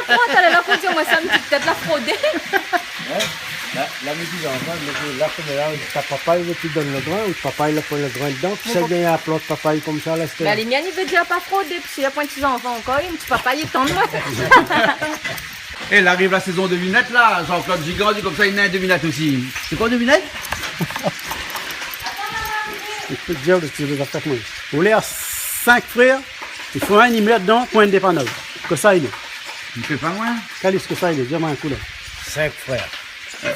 aprann, talèr la frodé, moin, sa, mi di pétèt la frodé. Hein ? La, la, mi di, zanfan, mi di, la, koman la, ta papay, ou té donn le grin, ou papay, la poin le grin dedan, kisa i gingn plant papay konmsa, la, sé... Mé la mienne, i vé dir pa frodé, pis la poin ti zanfan ankor, in ti papay, i tann, moin. É, la ariv la sézon devinèt, la, Jean-Claude Gigant, di konmsa, li na in devinèt osi. Sé koi, devinèt ? Ou pé dir le ti zafèr, moin. Ou lé sink frèr, i fo in i mèr dedan pou in dépann. Kosa i lé ? Mi koné pa, moin. Kalix, kosa i lé ? Di amoin in kou la. Sink frèr.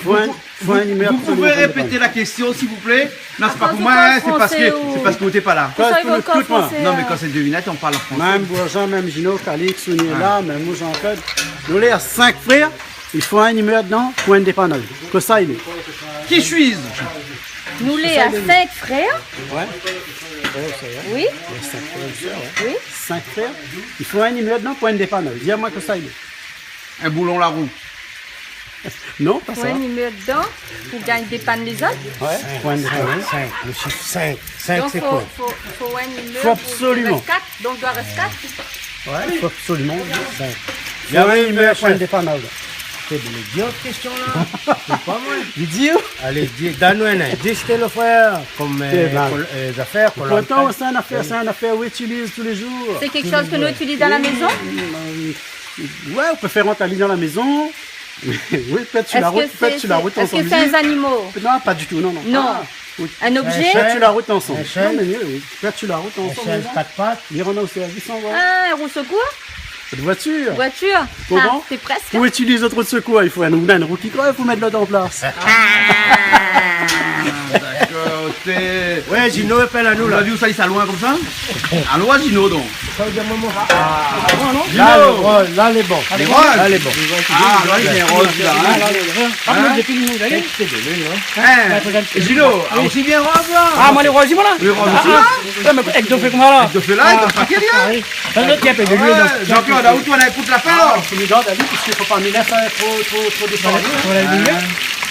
Fo in, fo in i mèr pou in dépann. Vous pouvez répéter la question, s'il vous plaît ? Non, sé pa pou moin, hein, sé parske, sé parske ou té pa la. Sa i vé ankor fransé, hein. Non, mé kan sé devinèt, on parle en français. Mèm Bourgeon, mèm Gino, Kalix, ou lé la, mèm ou, Jean-Claude. Nou lé sink frèr. I fo in i mèr dedan pou in dépann. Kosa i lé ? Qui suis-je ? Nou lé sink frèr. Ouais. Ouais, sa va. Oui. Lé sink frèr, ouais. Oui. Sink frèr. I fo in i mèr dedan pou in dépann. Di amoin kosa i lé. In boulon larou. Non, pa sa. Fo in i mèr dedan pou gingn dépann lézot. Ouais, pou in dépann. Sink, sink, le chiffre sink. Sink, sé koi ? Donk, fo, fo, fo in i mèr pou, fo absoliman. Rès kat, donk doi rès kat. Ouais, i fo absoliman, sink. Fo in i mèr pou in dépann. Sé de l'idiot, késtion la. Sé pa moin. Idiot. Alé, di, donn anou in indis, té le frèr, konm, euh, kol-, euh, zafèr, pourtan, sé in afèr, sé in afèr ou itiliz tou lé zour. C'est quelque chose que nous utilisons à la maison ? Oui, oui, oui, oui. Ouais, ou pé fé rant ali dan la mézon. Oui, pèt su la rout, pèt su la rout, antann. Est-ce que c'est, est-ce que c'est un animal ? Non, pa ditou, non, non. Non. Ah, oui. Un objet ? Pèt su la rout ansanm. In shèz. Non, mé oui, oui. Pèt su la rout ansanm. In shèz kat pat. Li rann o sèrvis, on voi. Ah, in rou sekour ? Voitir. Voitir. Koman ? Ah, sé prèsk. Pou itiliz out rou de sekour, i fo in, in rou ki krèv pou mèt lot an plas. Ah, dakor, té. Ouais, Gino i apèl anou la. Ou la vi ousa i sa loin konmsa ? Alon, Gino, donk. Sa ou di amoin, moin. Ah, bon, non ? Gino. La, lé, oh, la, lé bon. Lé roz ? La, lé bon. Ah, la, lé roz, la, hein. La, lé roz. Hein ? Hein ? Gino, ah, osi bien roz, la. Ah, moin, lé roz, moin, la. Lé roz osi, la. Ah, mé avèk do fé konmsa, la. Avèk do fé, la, avèk do paké, la. Ah, oui. Sa, lot i apèl de luil, donk. Ouais, Jean-Claude, a ou tourn ékout la fin, la ? Ah, fini dan, Dani, piske fo pa mi lès sa tro, tro, tro désann. Voilà, voilà, luil.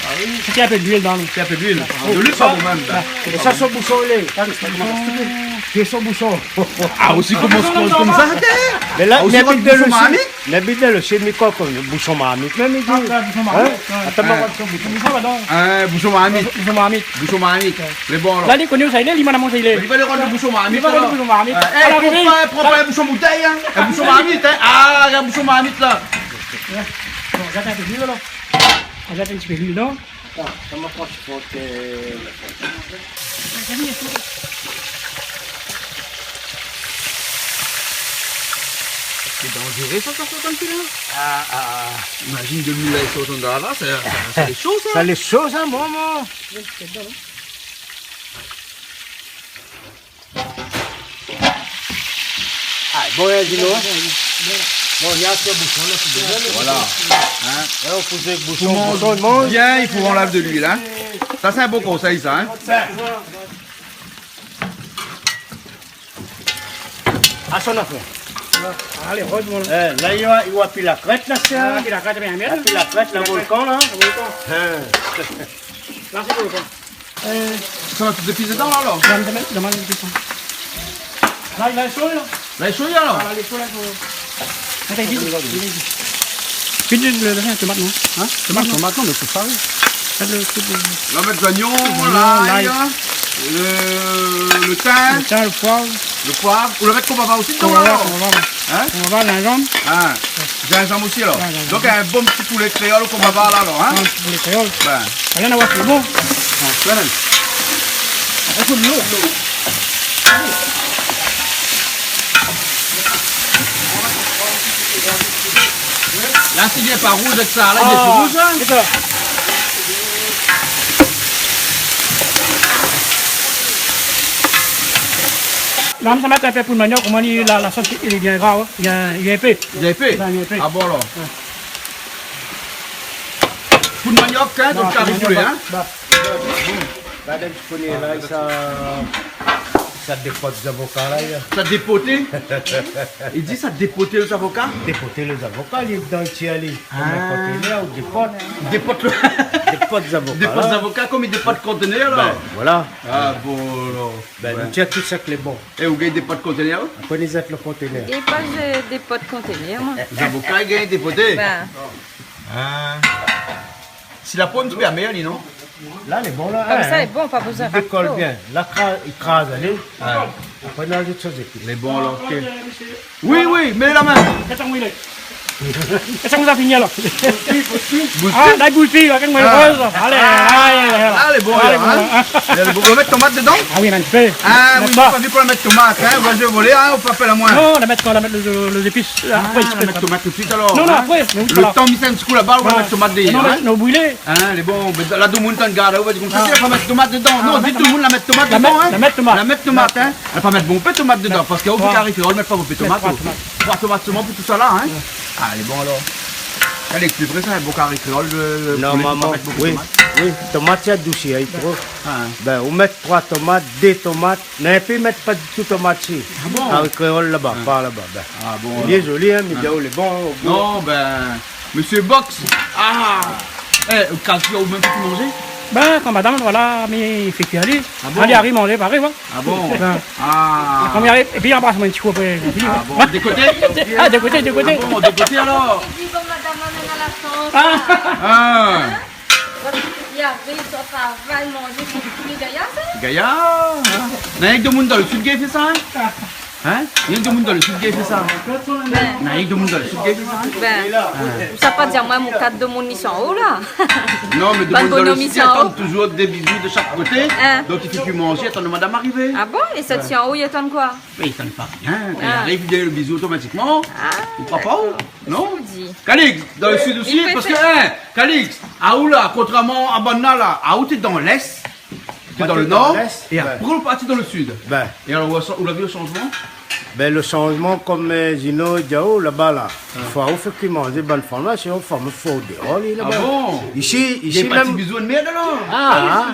Ah oui. Sa i apèl de luil dan. Sa i apèl de luil. De luil, sa, ou mèm, la. É sa, son boushon, lé, sa, son boushon. Ah, osi komans konmsa, té. Mé la, ah, osi mé rod bit de boushon marmit. Mé bit de le shé, mé koi, koi, boushon marmit, mé mi di. Ah, boushon marmit, ouais. Atann, mi rod son boushon. Boushon, pardon. Ah, boushon marmit. Boushon marmit. Boushon marmit. Ouais. Lé bon, alor. La, li koné ousa i lé, li, madam, ousa i lé. Li va rod le boushon marmit, alor. Li va rod le boushon marmit. Ah, é, pran pa, pran pa in boushon boutèy, hein. In boushon marmit, hein. Ah, in boushon marmit, la. Ouais. Bon, zèt in pé luil, alor. Zèt in ti pé luil, non ? Ah, sa ma franshman, sé Sé danzéré, sa, sa sort konmsa, la. Ah, ah, ah. Imazine de luil la, i sort konmsa la, sé, sé, sé lé sho, sa. Sa lé sho, sa, bon, bon. Ah, bon, hein, Gino. Bon, néna sé boushon la, sé déza, la. Voilà. Hein ? Lé, ou poz boushon, koman boushon, i manz. Bien, i fo anlèv de luil, hein. Sa, sé in bon konsèy, sa, hein. Ah, son afèr. Ah, lé roz, moin, la. Eh, la, i voi, i voi pi la krèt, la, sa. Ah, pi la krèt, bien, bien. La, pi la krèt, la, volkan, la. La volkan. Hein. La, sé volkan. Eh. Sa va tout zépis dedan, la, alor ? Dedan, dedan, dedan, dedan. La, la lé sho, la. La lé sho, alor ? Ah, la lé sho, la, sho. Atann, vit, vit, vit. Vit, le, le, le tomat, non ? Hein ? Tomat, non, tomat, non, mé sé pa, oui. Fé le trik de... Ou va mèt zoignon, zoignon, lay, lay, le, le tin. Le tin, le poiv. Le poiv. Ou la mèt konbavar osi dedan, la, alor ? Konbavar, konbavar, ouais. Hein ? Konbavar, zinzanm. Ah. Zinzanm osi, alor. Ouais, zinzanm. Donk, in bon ti poulé kréol o konbavar la, alor, hein ? In ti poulé kréol. Bin. Alé, nou va fé bon. Ah, sa, la. Apré, fo de lo. La, sé bien pa rouz avèk sa. La, lé pi rouz, hein ? Ah, sé sa. La, mi sa mèt in pé poud maniok, koman i, la, la sos, li vien gra, hein. Li vien, li vien épé. Li vien épé ? Li vien épé. Ah bon, alor ? Ouais. Poud maniok, hein, dan le kari poulé, hein ? Ba, ba, ba, ba, ou koné la, sa, sa dépot zavoka, la, ya. Sa dépot ? I di sa dépot zavoka ? Dépot zavoka, li lé dan, i tir ali. Ah. Konm in konténèr, ou dépot. Dépot le... Dépot zavoka, la. Dépot zavoka, konm i dépot konténèr, la. Bin, voilà. Ah, bon, alor. Bin, ouais, nou tir tout sak lé bon. É ou gingn dépot konténèr, ou ? Apré, nou zèt le konténèr. Gingn pa, euh, dépot konténèr, moin. Zavoka i gingn dépoté. Bin. Ah. Si la po in ti pé amèr, li, non ? La, lé bon, la, hein. Konmsa, lé bon, pa bezoin... Li dékol bien. La, kra-, i kraz, alé. Ouais. Apré, nou azout son zépis. Lé bon, alor, ok. Oui, oui, mèt la min. Kèl tan ou lé ? Kèl tan ou la fini, alor ? Bouz pi. Ah, la, bouz pi, la, kèl tan ou lé ? Ah. Alé, alé, alé. Ah, lé bon, alé, la, bon, hein. Lé bon. Ou va mèt tomat dedan ? Ah oui, in ti pé. Ah, oui, mèt pa. Moin la pa vi pou la mèt tomat, hein. Ou va zoué volé, hein, ou pa apèl amoin. Non, la mèt kan, la mèt le, le, lé zépis. Ah, apré, ou va mèt tomat tout suit, alor, hein. Non, non, apré. Mé ou... Le tan mi fé in ti kou laba, ou va mèt tomat dèyèr, hein. Non, mé nou brilé. Hein, lé bon, mé la, domoun i gard, ou va di konmsa, ah, sé la pa mèt tomat dedan. Non, di tout le moun la mèt tomat dedan, hein. La mèt tomat. La mèt tomat, hein. La pa mèt bonpé tomat dedan, parske ou fé kari kréol, mèt pa bonpé tomat. Mèt pa tomat. Troi tomat solman pou tout sa la, hein. Ah, lé bon, alor. Lé ékilibré, sa, in bon kari kréol, le, le poulé, fo pa mèt bonpé tomat. Normalman, oui, oui. Tomat, sa i adousi, hein, tro. Ah, hein. Bin, ou mèt troi tomat, dé tomat, mé pi mèt pa ditou tomat, si. Ah bon ? Kari kréol laba, ah, pa laba, bin. Ah bon, alor. Lé zoli, hein, mé... Ah. Lé bon, o gou. Non, bin, Mésyé Box. Ah. Eh, kaz, ou mèm ki manzé ? Bin, kan madam, voilà, mi fé kui ali. Ah bon ? Alé, ariv manzé, paré, ouais. Ah bon ? Bin. Ah. Kan mi ariv, épi anbras amoin in ti kou apré. Ah bon, dé koté ? Ah, dé koté, dé koté. Ah bon, dé koté, alor ? Li di, bon, madam, amèn a la santé. Ah. Ah. Hein ? Li ariv, sa travay, manzé, sé fini, gayar, sa ? Gayar, hein ? Na rienk domoun dan le sud ki fé sa, hein ? Ah. Hein ? Rienk demoun dan le sud i fé sa. Bin. Non, rienk demoun dan le sud i fé sa. Bin. Hein. Ou sa pa di amoin mon kat demoun i san o la. Non, mé bann demoun dan le sud i atann touzour dé bizou de shak koté. Hein. Donk i fé pi manzé, i atann le madam arivé. Ah bon ? É sa, ti an o, i atann koi ? Mé i atann pa rien. Kan i ariv, i done le bizou otomatikman. Ah, dakor. Ou pa, non ? Kosa ou di ? Calix, dan le sud osi, parske, hein, Calix, aou la, kontrèrman a banna la, aou té dan lès, té dan le nor, é apré ou la parti dan le sud. Bin. É alor, ou la vi le shanzman ? Bin, le shanzman, konm, euh, Zino i di aou laba la, i fo ou fé kui manzé bann fanm la, sinon fanm i fo déor li laba. Ah bon ? Isi, isi mèm. Dé pati bizou de mèrd alor ? Ah, ah.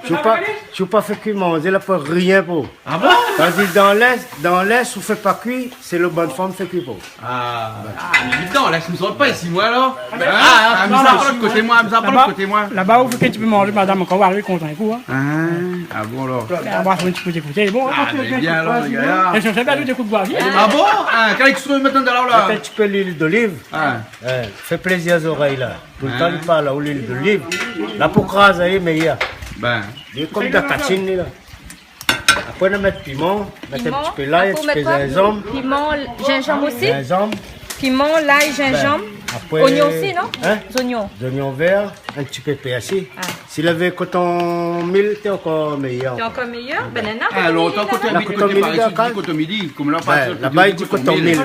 Si ou pa, si ou pa fé kui manzé la, pa rien pou. Ah bon ? Parske dan lès, dan lès, ou fé pa kui, sé le bann fanm i fé kui pou. Ah, ah, mé dan lès, mi sort pa isi, moin, alor. Ah, ah, mi sava pa lot koté, moin, mi sava pa lot koté, moin. Laba, laba, ou fé in ti pé manzé, madam, kan ou ariv, kontan in kou, hein. Ah, ah bon, alor. Bin, moin, fo in ti pé ékouté, bon. Ah, mé bien, alor, lé gayar. É sé bien, tout ékout, voilà. Ah bon ? Ah, kan i sort mintnan dan la, la. Mèt in ti pé luil doliv. Ah. Eh, fé plézir zorèy la. Toultan li parl, luil doliv. La pou krazé, lé méyèr. Bin. Lé konm dan katine, li la. Apré, nou mèt piman, mèt in ti pé lay, in ti pé zinzanm. Piman, zinzanm osi ? Zinzanm. Piman, lay, zinzanm. Bin, apré, zoignon osi, non ? Hein ? Zoignon. Zoignon vèr, in ti pé pèrsi. Ah. Si lavé koton mil, té ankor méyèr. Té ankor méyèr ? Bin, nana, ah, lontan, koton mil, koton mil, koton mil, konm la, bin, laba i di koton mil.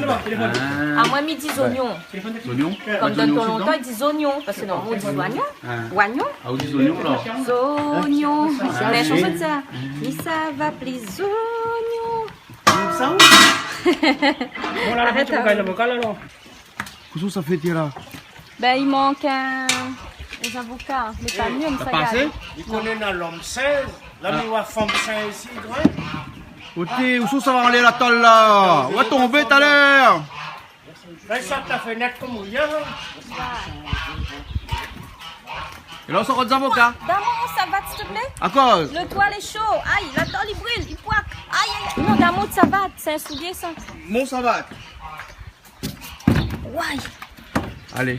Ah, moin, mi di zoignon. Zoignon ? Konm dan tan lontan, i di zoignon, parske non, ou di zoignon. Ah. Oignon. Ah, ou di zoignon, la. Zoignon. Ah, mé oui. Sa, mi sava pli zoignon. Sa, oui. Bon, la, arèt, la, ou gingn avoka, la, alor. Kosa ou sa fé, ti, la ? Bin, i mank, euh, lé zavoka, mé pa mir, mé sa i sava alé. Li koné na lom sinz, la, mé oua fanm sinz isi, i grin. Oté, ousa ou sava anlèv la tol, la ? Ou va tonbé talèr. Fé sort la fenèt konm ou lé, hein. É la, ou sort zavoka. Donn amoin mon savat, s'il te plaît. Akoz ? Le doi lé sho. Ay, la tol i bril, i poik. Ay, ay, ay. Non, donn amoin mon savat, sé in soulié, sa. Mon savat. Way. Alé.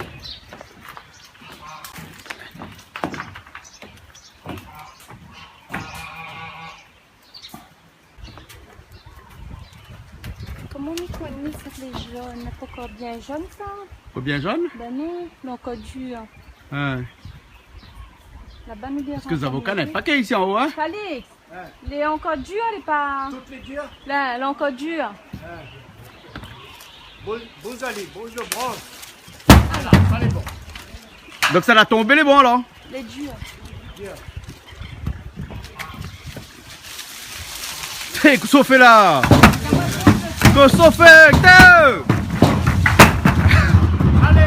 Koman mi koné sa lé zone ? Lé pankor bien zone, sa. Pankor bien zone ? Bin non, lé ankor dir. Hein. Laba, mi gingn ankor manzé. Parske zavoka, na pa ke isi an o, hein ? Calix, lé ankor dir, lé pa... Tout lé dir ? La, lé ankor dir. Hein. Bouz, bouz ali, bouz le bransh. Ala, sa lé bon. Donk sa la tonbé, lé bon, la ? Lé dir. Dir. Hé, kosa ou fé la ? Kosa ou fé, té ? Alé.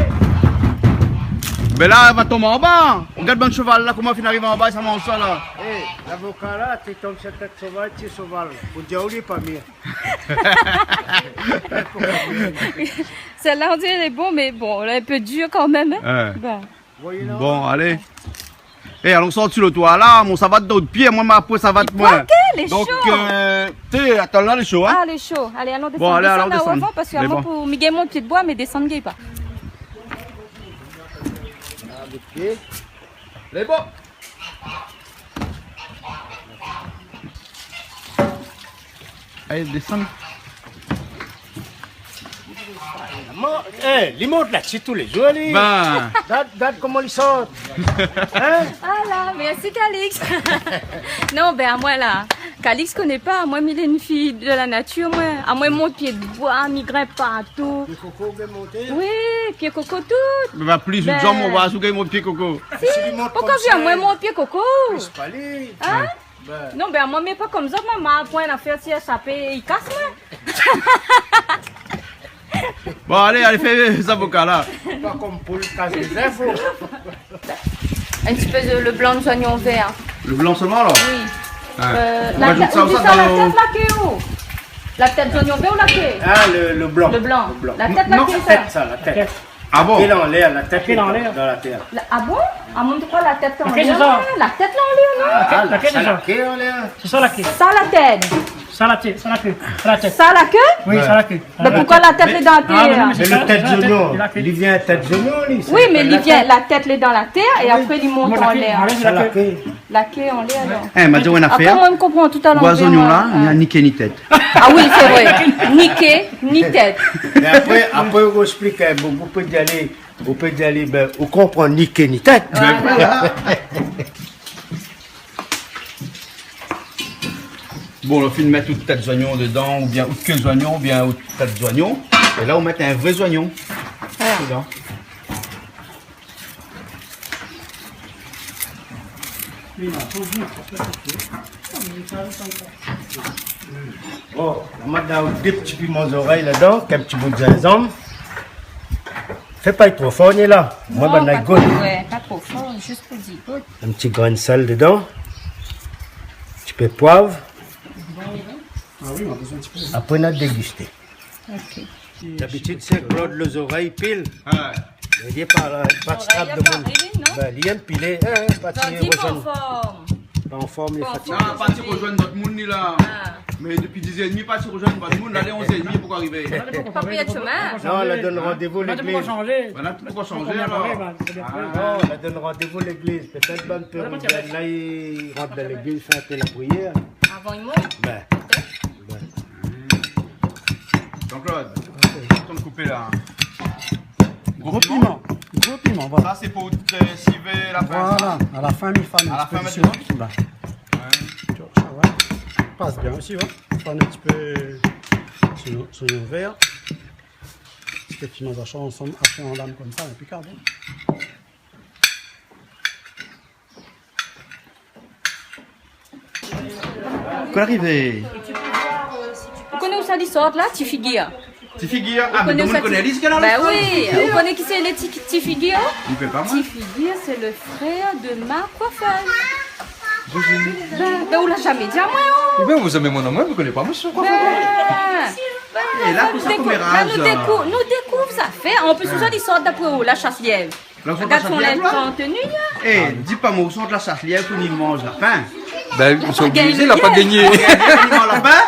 Mé la, èl va tonm anba. Gard bann shoval la, koman i fine ariv anba, sa manz sa la. Eh, lavoka la, té tonm si tèt shoval, ti shoval. Pou dir ou lé pa mir. Sèl-la, on diré lé bon, mé bon, lé in pé dir kanmèm, hein. Ouais. Bin. Bon, alé. Eh, alon sort si le toi la, mon savat dan out pié, moin, ma po savat, moin. I poik, lé sho. Donk, euh, té, atann la, lé sho, hein. Ah, lé sho. Alé, alon désann. Bon, alé, alon désann. Désann avan, parske amoin, pou mi gingn mon pié d'boi, mé désann gingn pa. Ah, le pié. Lé bon. Alé, désann. Mo-, eh, li mont la dsi tou lé zour, li. Bin. Gard, gard koman li sort. Hein ? Ala, mèrsi, Calix. Non, bin, amoin la, Calix koné pa, amoin, mi lé in fiy de la natir, moin. Amoin, mon pié d'boi, mi grinp partou. Pié koko, bien monté. Oui, pié koko tout. Mé va pli, bin, ou va zoué mon pié koko. Si, si li mont konmsa, poukoi amoin, mon pié koko ? Plis pa li. Hein ? Ouais. Bin. Non, bin, amoin, mi lé pa konm zot, moin, ma poin afèr, si i sap, i kas, moin. Bon, alé, alé, fé zavoka la. Pa konm poul kas lé zèf, oh. In ti pé de, le blan de zoignon vèr. Le blan solman, alor ? Oui. Ah. Euh, ou rajout sa, ou sa dan le... Ou di sa, la tèt la, ke ou ? La tèt zoignon vèr ou la ke ? Ah, le, le blan. Le blan. Le blan. La tèt la ke sa ? Non, la tèt, sa, la tèt. Ah bon ? La ké lé anlèr, la tèt lé dan la tèr. La, ah bon ? Ah, moin mi kroi la tèt lé anlèr. La ké lé sa ? La tèt lé anlèr, non ? Ah, la ké lé sa ? Sa la ké anlèr. Sé sa la ké. Sa la tèt. Sa la ké, sa la ké, sa la ké. Sa la ké ? Oui, sa la ké. Mé poukosa la tèt lé dan la tèr ? Mé lo tèt zoignon, li vien tèt zoignon, li, sé pa la tèt. Oui, mé li vien, la tèt lé dan la tèr é apré li mont anlèr. Sa la ké. La ké anlèr, alor. É, ma di aou in nafèr. Apré, moin, mi konpran tout a lanvèr, moin. Zoignon la, li na ni ké ni tèt. Ah oui, sé vré. Ni ké ni tèt. Mé apré, apré, ou ésplik, in, bon, ou pé di alé, ou pé di alé, bin, ou konpran ni ké ni tèt. Voilà. Bon, ou fine mèt out tèt zoignon dedan, oubien out ké zoignon, oubien out tèt zoignon. É la, ou mèt in vré zoignon dedan. Bon, la, ma done dé ti piman zorèy ladan, kèk ti bout zinzanm. Fé pa tro for, ni la. Moin, non, bann pa tro, ouais, pa tro for, zis pou di gout. In ti grin sèl dedan. Ti pé poiv. Ah oui, nou la bezoin in ti pé. Apré, nou va dégusté. Ok. Dabitid, sé Claude lo zorèy pil. Ah. Li lé pa la, pa ti trap de moun. Zorèy, pa pilé, non ? Bin, li èm pilé, in, pa ti rozoinn. Zordi, pa an form. Pa an form, li lé fatigé. Pa an form. Non, pa ti rozoinn dot moun, li la. Ah. Mé dopi dizèr édmi, pa ti rozoinn dot moun, la, lé onzèr édmi, poukoi arivé ? Pa pran shomin. Non, la done randévou légliz. Voilà, pou shanzé, alor. Ah. Non, la done randévou légliz. Pétèt bann pé i rant dan légliz, fé in pé la prièr. Avan i mont ? Bin. Pétèt. Bin. Jean-Claude, ton koupé la. Gro piman. Gro piman, voilà. Sa, sé pou, euh, sivé lapin, sa. Voilà, a la fin, mi fane in ti pé de sivé. A la fin, mèt dedan ? Ouais. Tu vois, sa va. Pas bien osi, ouais. Fane in ti pé sur, sur le verre. Ti pé piman, sa i shanz, i shanz an lam konmsa, inpékab, in. Kan arivé. Ou koné ousa li sort la, Ti Figir ? Ti Figir, ah, mé tout moun i koné, li, sé kan la... Bin oui, ou koné kisa lé Ti, Ti Figir ? Li fé pa moin. Ti Figir, sé le frèr de ma koifèz. Bin, bin, ou la zamé di amoin, oh. Bin, ou zamé mon amoin, ou koné pa, moin, sé koifèr. Bin, bin, é la, nou dékou-, la, nou dékou-, nou dékouv zafèr. An plis, ousa li sort dapré ou, la shas lièv ? Gard son lin-, son tenu, in. Eh, di pa moin, ou sort la shas lièv pou ni manz lapin. Bin, la pa gingné. Li la pa gingné. Ni manz lapin.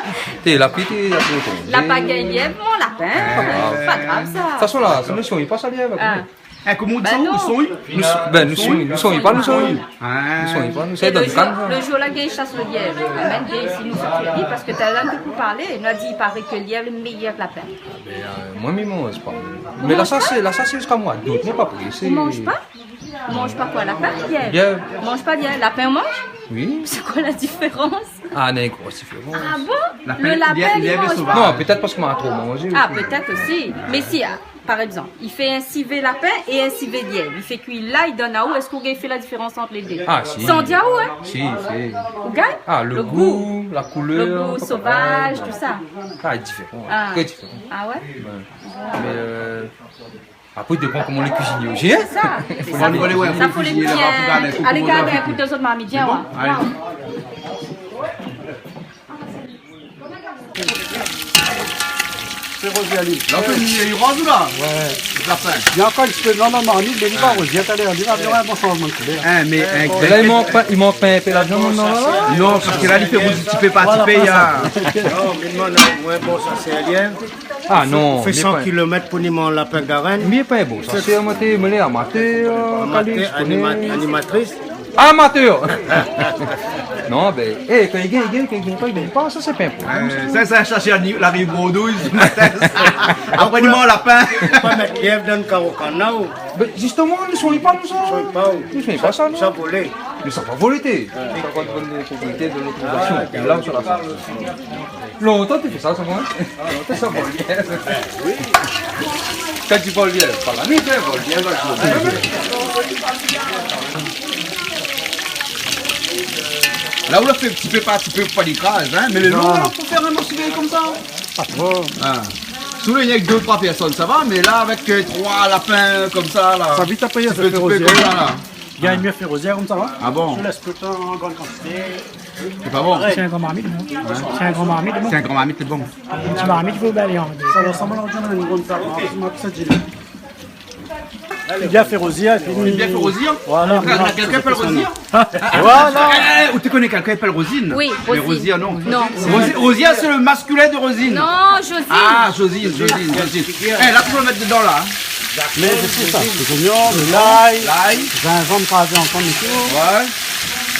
Té, la pité, la pité. La pa gingné mon lapin. Ah. Pa grav, sa. De tout fason, la, sé nou, i pas sa lièv, ah. Eh, koman ou di sa, ou sony ? Nou s-, bin, nou sony, nou sony pa, nou sony. Ah. Nou sony pa, nou sony dan le kan. É le zour, le zour la, gingn shas lo lièv. Mèm gingn, si nou sort li, parske talèr nou té pou parlé, nou la di, i paré ke lièv lé méyèr ke lapin. Bin, euh, moin, mi manz pa. Mé la, sa sé, la, sa sé ziska moi dout, mé pa présé. Ou manz pa ? Ou manz pa koi, lapin, lièv ? Lièv. Ou manz pa lièv, lapin, ou manz ? Oui. Sé koi la diférans ? Ah, néna in gro diférans. Ah bon ? Lapin, lièv, lièv lé sovaz. Le lapin, li manz pa ? Non, pétèt parske ma tro manzé osi. Ah, pétèt osi. Mé si, ah, par égzanp, i fé in sivé lapin é in sivé lièv. I fé kui la, i done aou, èske ou gingn fé la diférans ant lé dé ? Ah, si. San di aou, in ? Si, si. Ou gingn ? Ah, le gou, la koulèr, le gou sovaz, tousa. Ah, diféran, tré diféran. Ah ouais ? Ouais. Mé, euh, apré, i dépan koman lé kuizinié osi, in ? Sé sa, sé sa. Fo alé, alé, ouais, sa, fo lé kuizinié laba pou gard in kou koman i fé. Alé gard in kou dann zot marmit, vien oir. Sé bon ? Alé. Sé rozi, alé. La, ou fé in roz, ou la ? Ouais. La fin. Néna ankor in ti pé blan dann marmit, mé li va rozi talèr, li va fé in bon shanzman de koulèr. In, mé, in, la, i mank pa, i mank pa in pé la viann, non, la ? Non, parske la, li fé rozi ti pé par ti pé, voilà, sa. Non, mé non, non, ouais, bon, sa sé alien. Ah non, fé san kilomèt pou ni manz lapin garèn. Mé pa bon, sa sé amatèr, mé lé amatèr, amatèr, Calix, anima-, koné. Animatris. Amatèr. Non, bin, eh, kan i gingn, i gingn, kan i gingn pa, i gingn pa, sa sé pa in problèm, sa. Sa, sa, sa sé la riv Bordouy, matin. Apré, ni manz lapin. Pa mèt lièv dann karo kann, non. Bin, zistoman, nou sony pa, nou, sa. Sony pa, ou. Nou sony pa sa, nou. Sa volé. Mé sa pa volé, té. Sa pa volé, propriété de l'autorisation. Ah, la, sa, sa. Lontan té fé sa, sa, moin, in ? Lontan sa, vol lièv. Oui. Kan i di vol lièv, pa la nuit, in, vol lièv, la journée. La, ou la fé ti pé par ti pé pou pa li kraz, in, mé le long, la, pou fé in morso konmsa. Pa tro. Ah. Si ou lé avèk dé, troi pèrsone, sa va, mé la, avèk, euh, troi lapin konmsa, la. Sa vit apré, ti pé, ti pé konmsa, la. Gingn mié fé rozièr konmsa, in. Ah bon ? Si ou lès toultan an gran kantité. Sé pa bon. Sé in gran marmit, non ? In ? Sé in gran marmit, bon. Sé in gran marmit, sé bon. In ti marmit, i fo bèl, in. Sa va, sa, moin, la, mi di, in gran tab, in, moin, sa, di. Li la fé Rozia, épi li la fé Rozia. Voilà. Kèlkin i apèl Rozia ? Voilà. Eh, eh, ou té koné kèlkin i apèl Rosine ? Oui, Rosine. Mé Rozia, non. Non. Rosi-, Rozia, sé le masculin de Rosine. Non, Josine. Ah, Josine, Josine, Josine. Eh, la, pou mèt dedan, la, hein. Mé sé sa, lé zoignon, lay, zinzanm krazé ansanm é tout. Ouais.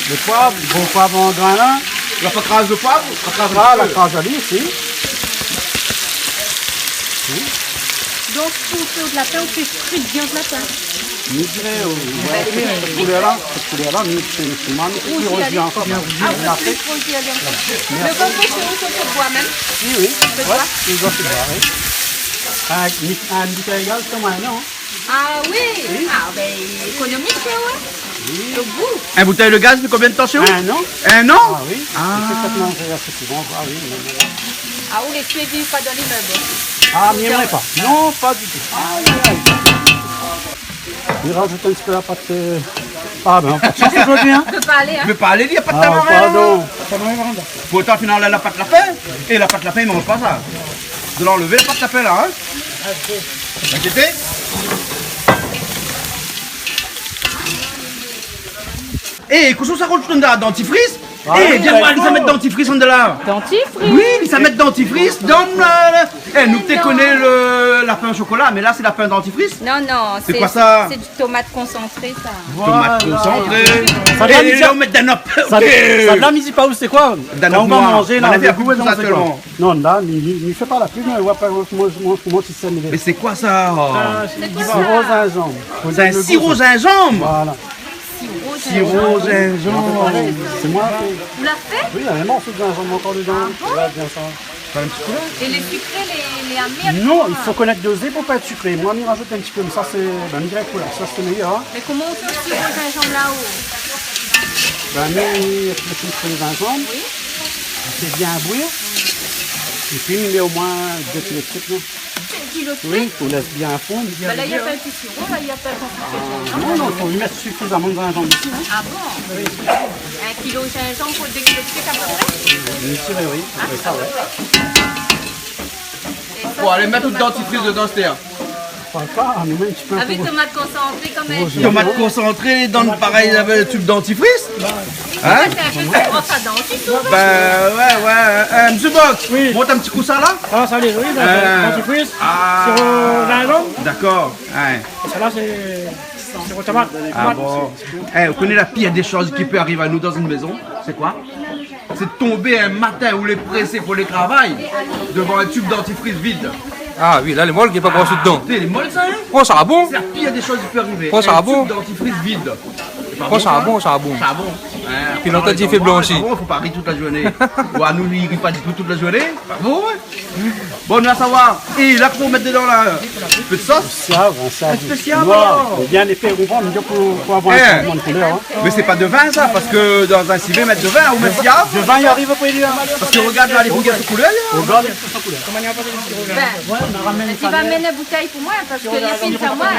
Lo poiv, gro poiv an grin la. La pa kraz lo poiv, la kraz ali, si. Donk, pou fé lapin, ou fé fri viann lapin. Mi diré, euh, ouais, sèt koulèr la, sèt koulèr la, mi fé in ti man, rouzi ali ankor. Ah, ou fé rouzi ali ankor. Lo banko, sé out boi mèm ? Si, oui. Sé boi ? Oui, sé boi, oui. Ah, mi, ah, mi fé égal, sé moin, non ? Ah oui ? Oui. Ah, ben, ékonomik, ouais. Oui. Lo gou. In boutèy de gaz, i fé konbien de tan shé ou ? In an. In an ? Ah oui. Ah. Sé sa ke moin fé asé souvan, ah oui, mé voilà. Ah, ou lé suivi pa dan limèb ? Ah, mi èm pa. Non, pa ditou. Ah, oui, oui. Mi razout in ti pé la pat, euh, ah, ben, pa de shans zordi, hein. Ou pé pa alé, hein ? Ou pé pa alé, li la pa de tamarin, pardon. Pourtan, final, la pat lapin. É la pat lapin, i manz pa sa. Zot la anlèv la pat lapin la, hein ? Inkiété. Eh, kosa sa i razout la, dentifris ? Ah, eh, oui, vien voir, li sa mèt dentifris andan la. Dentifris ? Oui, li sa mèt dentifris dan, euh, eh, nou té koné lo lapin o shokola, mé la, sé lapin dentifris. Non, non, sé koi sa ? Sé du tomat konsantré, sa. Tomat konsantré. Voilà. Sa, la, mi di pa ou sé koi. Dan nout noir. Kan ou va manzé, la, lo gou, non, sé koi ? Non, la, mi, mi, mi fé pa la pub, mé ou va pa, moin, moin, moin, si sa, mé sé koi sa ? Siro zinzanm. Sé in siro zinzanm ? Voilà. Siro zinzanm. Sé moin la fé. Ou la fé ? Oui, néna in morso zinzanm ankor dedan. Ah bon ? Voilà, bien sa. Fé in ti kou la. É lé sikré, lé, lé amèr ? Non, i fo konèt dozé pou pa èt sikré. Moin, mi razout in ti pé, mé sa, sé, ben, mi diré pou la sos, sé méyèr, hein. Mé koman ou fé lo siro zinzanm la, ou ? Ben, mi, mi fé lo zinzanm. Oui. Mi fé bien bouyi. Épi, mi mèt omoin dé kilo de trip, non ? Dé kilo de trip ? Oui, ou lès bien fonn. Ben la, i fé in ti siro, la, i fé in ti siro. Ah, non, non, fo mèt sifizaman de zinzanm isi, hein. Ah bon ? Oui. In kilo zinzanm pou dé kilo de trip, apépré ? Mi diré, oui, apépré sa, ouais. Bon, alé, mèt tout dentifris dedan, astèr. Ankor, nou mèt in ti pé. Avèk tomat konsantré, kan mèm. Tomat konsantré, dan, parèy, avèk tub dentifris. Hein ? Sa, sé in pé de bross a dan osi, souvent. Ben, ouais, ouais. Eh, Monsieur Box, mont in ti kou sa, la. Ah, sa, oui, ben, dentifris, siro zinzanm. D'accord. Ouais. Sa la, sé siro tomat. Ah bon. Eh, ou koné la pir dé shoz ki pé ariv anou dan in mézon, sé koi ? Sé tonbé in matin ou lé présé pou alé travay, dovan in tub dentifris vid. Ah oui, la, lé mol, i na pa gran shoz dedan. Ah, té, lé mol sa, hein ? Oh, sa va bon ? Sé la pir dé shoz ki pé arivé. Oh, sa va bon ? In tub dentifris vid. Sé pa bon, sa ? Oh, sa va bon, sa va bon. Sa va bon. Hein, épi lontan, i fé blanshi. Ah bon, fo pa ri tout la zourné. Ou anou, i ri pa ditou tout la zourné. Pa bon, hein ? Bon, nou va savoir. É la, kosa ou mèt dedan la ? In pé de sos ? Spésial, hein, sa, in spésial, noir. Alor. Bien épé, ou konpran, mi di pou, pou avoir in ti pé de koulèr, hein. Mé sé pa de vin sa, parske dan in sivé, mèt de vin, ou mèt diab. De vin, i ariv apré, li, hein. Parske regard la, lé bouyé, koulèr la. Regard, lé bouyé, koulèr. Ben, ou va amenn in boutèy pou moin, parske lé fine sa, moin,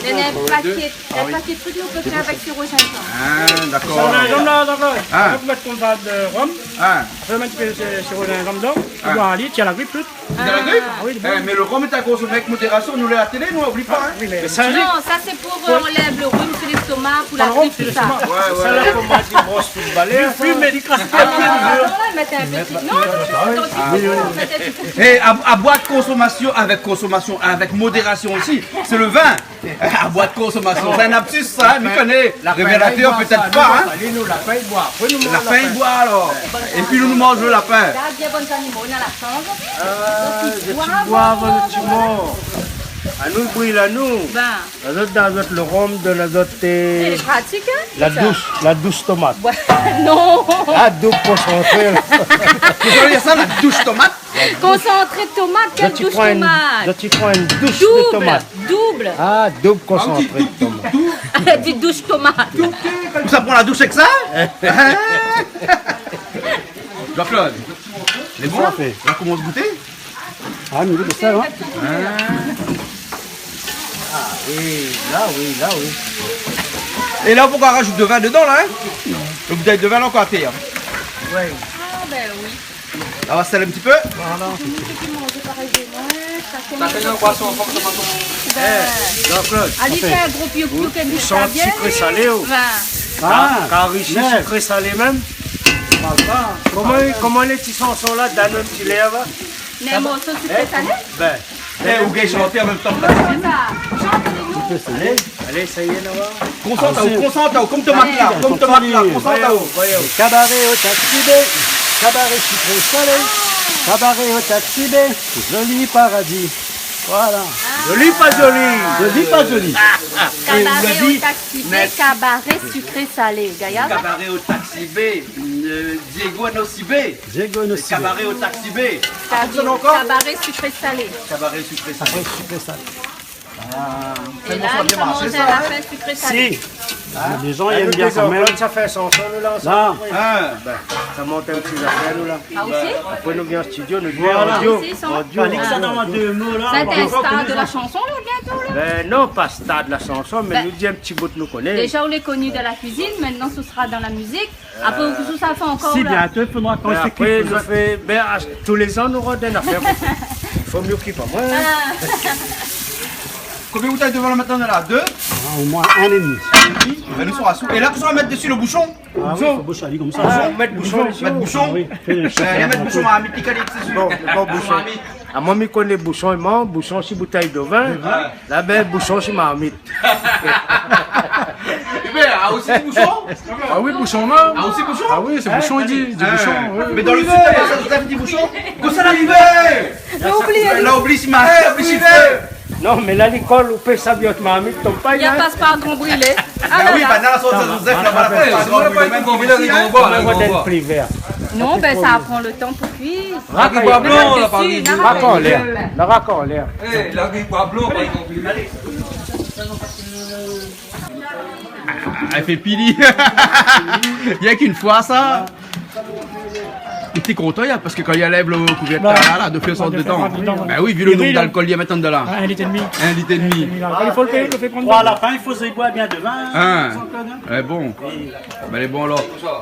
néna in pakèt, in pakèt truk nou pé fé avèk siro zinzanm. Ah, d'accord. Siro zinzanm la, dakor. Ah. Apré, ou mèt konmsa de rom. Ah. Apré, ou mèt in pé siro zinzanm dedan. Ah. Ou boi ali, ti a la grip, tout. Ou na la grip ? Ah oui, oui. Eh, mé lo rom lé a konsomé avèk modérasion, nou lé a la télé, nou, oubli pa, hein. Ah oui, mé sa, non, sa sé pou, euh, anlèv lo rim, sé léstoma, pou la grip, tousa. Pou la grip, sé léstoma. Ouais, ouais. Sa la, koman i di, bross tout balé, hein. Li fim, mé li kras pa. Ah non, non, non, non, mèt in pé. Non, non, non, non, non, non, non, non. Eh, a, a boir konsomasion, avèk konsomasion, avèk modérasion osi, sé lo vin. A boir konsomasion, sé in lapsus sa, hein, mi koné. Lapin, révélateur, lapin, pétèt pa, hein. Alé, nou, lapin i boi. Apré, nou manz lapin. Lapin i boi, alor. Épi nou, nou manz lo lapin. Gard bien, bann zanimo, na la shans. Euh, zot i boi, zot i mor. Anou, bril anou. Ben. Azot, dan azot, lo rom, dan azot, euh, sé pratik, hein, la doush, la doush tomat. Ouais. Non. Ah, doub konsantré, la. Ou koné sa, la doush tomat ? Konsantré tomat, kèl doush tomat ? Zot i pran in, zot i pran in doush de tomat. Doub, doub. Ah, doub konsantré tomat. Di doush tomat. Ou sa pran la doush avèk sa ? Jean-Claude, lé bon ? Sa fé. La, koman ou gout ? Ah, mi gout sa, hein ? Ah oui, la, oui, la, oui. É la, ou pé ankor razout de vin dedan, la, hein ? Lo boutèy de vin la, ankor atèr, hein ? Ouais. Bin oui. Sa va sèl in ti pé. Voilà. Sa fé in boison, fo ke sa pass. Bin, Jean-Claude, ali fé in gro piouk piouk, in ti servièt. Sukré salé, oh. Bin. Ah, kari, sukré salé mèm. Koman, koman lé ti sanson la, dann in ti lèr, va. Mé in morso sukré salé ? Bin, eh, ou gingn shanté an mèm tan. Sé sa. Shant pou nou. Alé, sa i lé, nou va. Konsant aou, konsant aou, konm tomat la, konm tomat la, konsant aou. Kabaré o taxi bé, kabaré sukré salé, kabaré o taxi bé, zoli paradi. Voilà. Zoli, pa zoli ? Zoli, pa zoli ? Kabaré o taxi bé, kabaré sukré salé. Gayar. Kabaré o taxi bé, euh, Diego Anosibé. Diego Anosibé. Kabaré o taxi bé. Kabaré sukré salé. Kabaré sukré salé. Ah, é la, sa i komans a la fin sukré salé. Si. Lé zan i èm bien kan mèm. Sa fé sanson, nou, la, ansanm. La. Ah, bin, sa i mont in ti zafèr, nou, la. Ah, osi ? Apré, nou vien an studio, nou vien an radio. Voilà. Osi, sa. Radio. Fo dir sa dan dé mo, la. Sa, sé in star de la shanson, la, bientôt, la. Bin non, pa star de la shanson, mé nou di in ti bout nou koné. Déza, ou lé koni dan la kuizine, mintnan, sa sra dan la mizik. Apré, ou, kosa ou sa fé ankor, la ? Si, bientôt, i fodra... Bin, apré, nou fé, bin, a, tou lé zan, nou rod in afèr. Fo mi okip amwin, hein. Ah. Konbien boutèy de vin la mintnan, la ? Dé ? Ah, omoin in é dmi. In é dmi ? Bin, nou sra sou. É la, kosa ou sa mèt dési, lo boushon ? Ah oui, fo boush ali konmsa. Ah, mèt boushon dési. Mèt boushon. Ah oui. Bin, la mèt boushon, marmit, li kalé, sé sir. Bon, bon boushon. Marmit. Ah, moin, mi koné boushon, i manz boushon si boutèy de vin. Ouais. La, bin, boushon si marmit. Ében, ah, osi boushon ? Ah oui, boushon, non ? Ah, osi boushon ? Ah oui, sé boushon, i di, i di boushon, oui. Mé dan lo sid, laba, sa, sa i di boushon. Kosa la arivé ? La oubli, la oubli si marmit, oubli si fé. Non, mé la, lékol, ou pé sa, viot marmit, tonm pa, i pass par Grand Brilé. Ah oui, la, la. Bin, la sort Saint-Joseph, laba, la pass par Grand Brilé. Mèm isi, hein. Pli vèr. Non, bin, sa i pran lo tan pou kui. Rakor lèr. La rakor lèr. Eh, la rakor lèr. Ah, i fé pili. Rienk in foi, sa. Li té kontan, ya, parske kan li anlèv lo kouvèrk la, la, de fèr sort dedan. Bin oui, vi lo nonb d'alkol li mèt andan la. Ah, in lit é dmi. In lit é dmi. In lit é dmi, la. I fo lo fé, lo fé pran. Pou la fin, i fo zéboir bien devan, hein, Jean-Claude, hein. Bin, lé bon.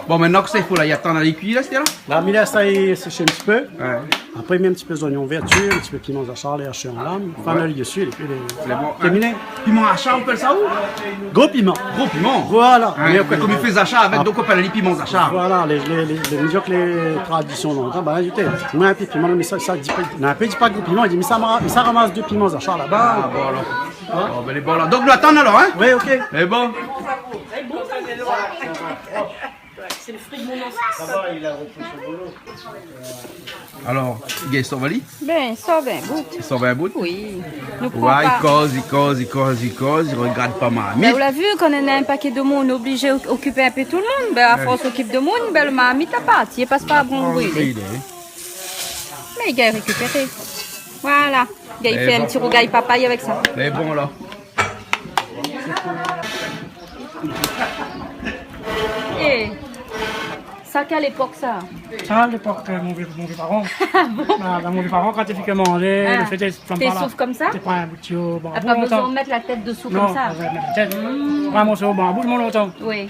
Bon, mintnan, kosa i fo la ? I atann ali kui la, sé la ? La, mi lès sa i sésh in ti pé. Ouais. Apré, mi mèt in ti pé zoignon vèr, in ti pé piman zashar, lé ashé an lam. Anfin, ali dési, épi lé tèrminé. Piman zashar, i apèl sa ou ? Gro piman. Gro piman. Voilà. Hein, mé apré, konm i fé zashar avèk, donk i apèl ali piman zashar. Voilà, lé, lé, lé, lé, mi di ke lé tradision lontan, bin, ékout, moin, in pé piman, mé sa, sa i di pa, non, in pé i di pa gro piman, i di, mé sa, ma, sa i ramas dé piman zashar laba. Ah, bon, alor. Hein ? Bon, bin, lé bon, alor. Donk, nou atann, alor, hein ? Oui, ok. Lé bon. Sé lo fri de mon anfans. Alor, i gingn sov ali ? Bin, sov in bout. I sov in bout ? Oui. Nou pran pa. Ouais, i koz, i koz, i koz, i koz, i rogard pa marmit. Bin, ou la vi, kan néna in paké de moun, oblizé o-, okip in pé tout lo moun. Bin, a fors okip de moun, bin, lo marmit la parti, i pass par Grand Brilé. Mé i gingn rékipéré. Voilà. I gingn fé in ti rougay papay avèk sa. Lé bon, la. Eh, sa, kèl épok, sa ? Sa, lépok, euh, mon vié, mon vié paran. Ah bon ? Ah, bin, mon vié paran, kan té fine manzé, lo fé té, té souf konmsa ? Té pran in bout tiyo banbou lontan. Ah, pa bezoin mèt la tèt desou konmsa. Non, pa bezoin mèt la tèt. Pran in morso banbou, mon lontan. Oui.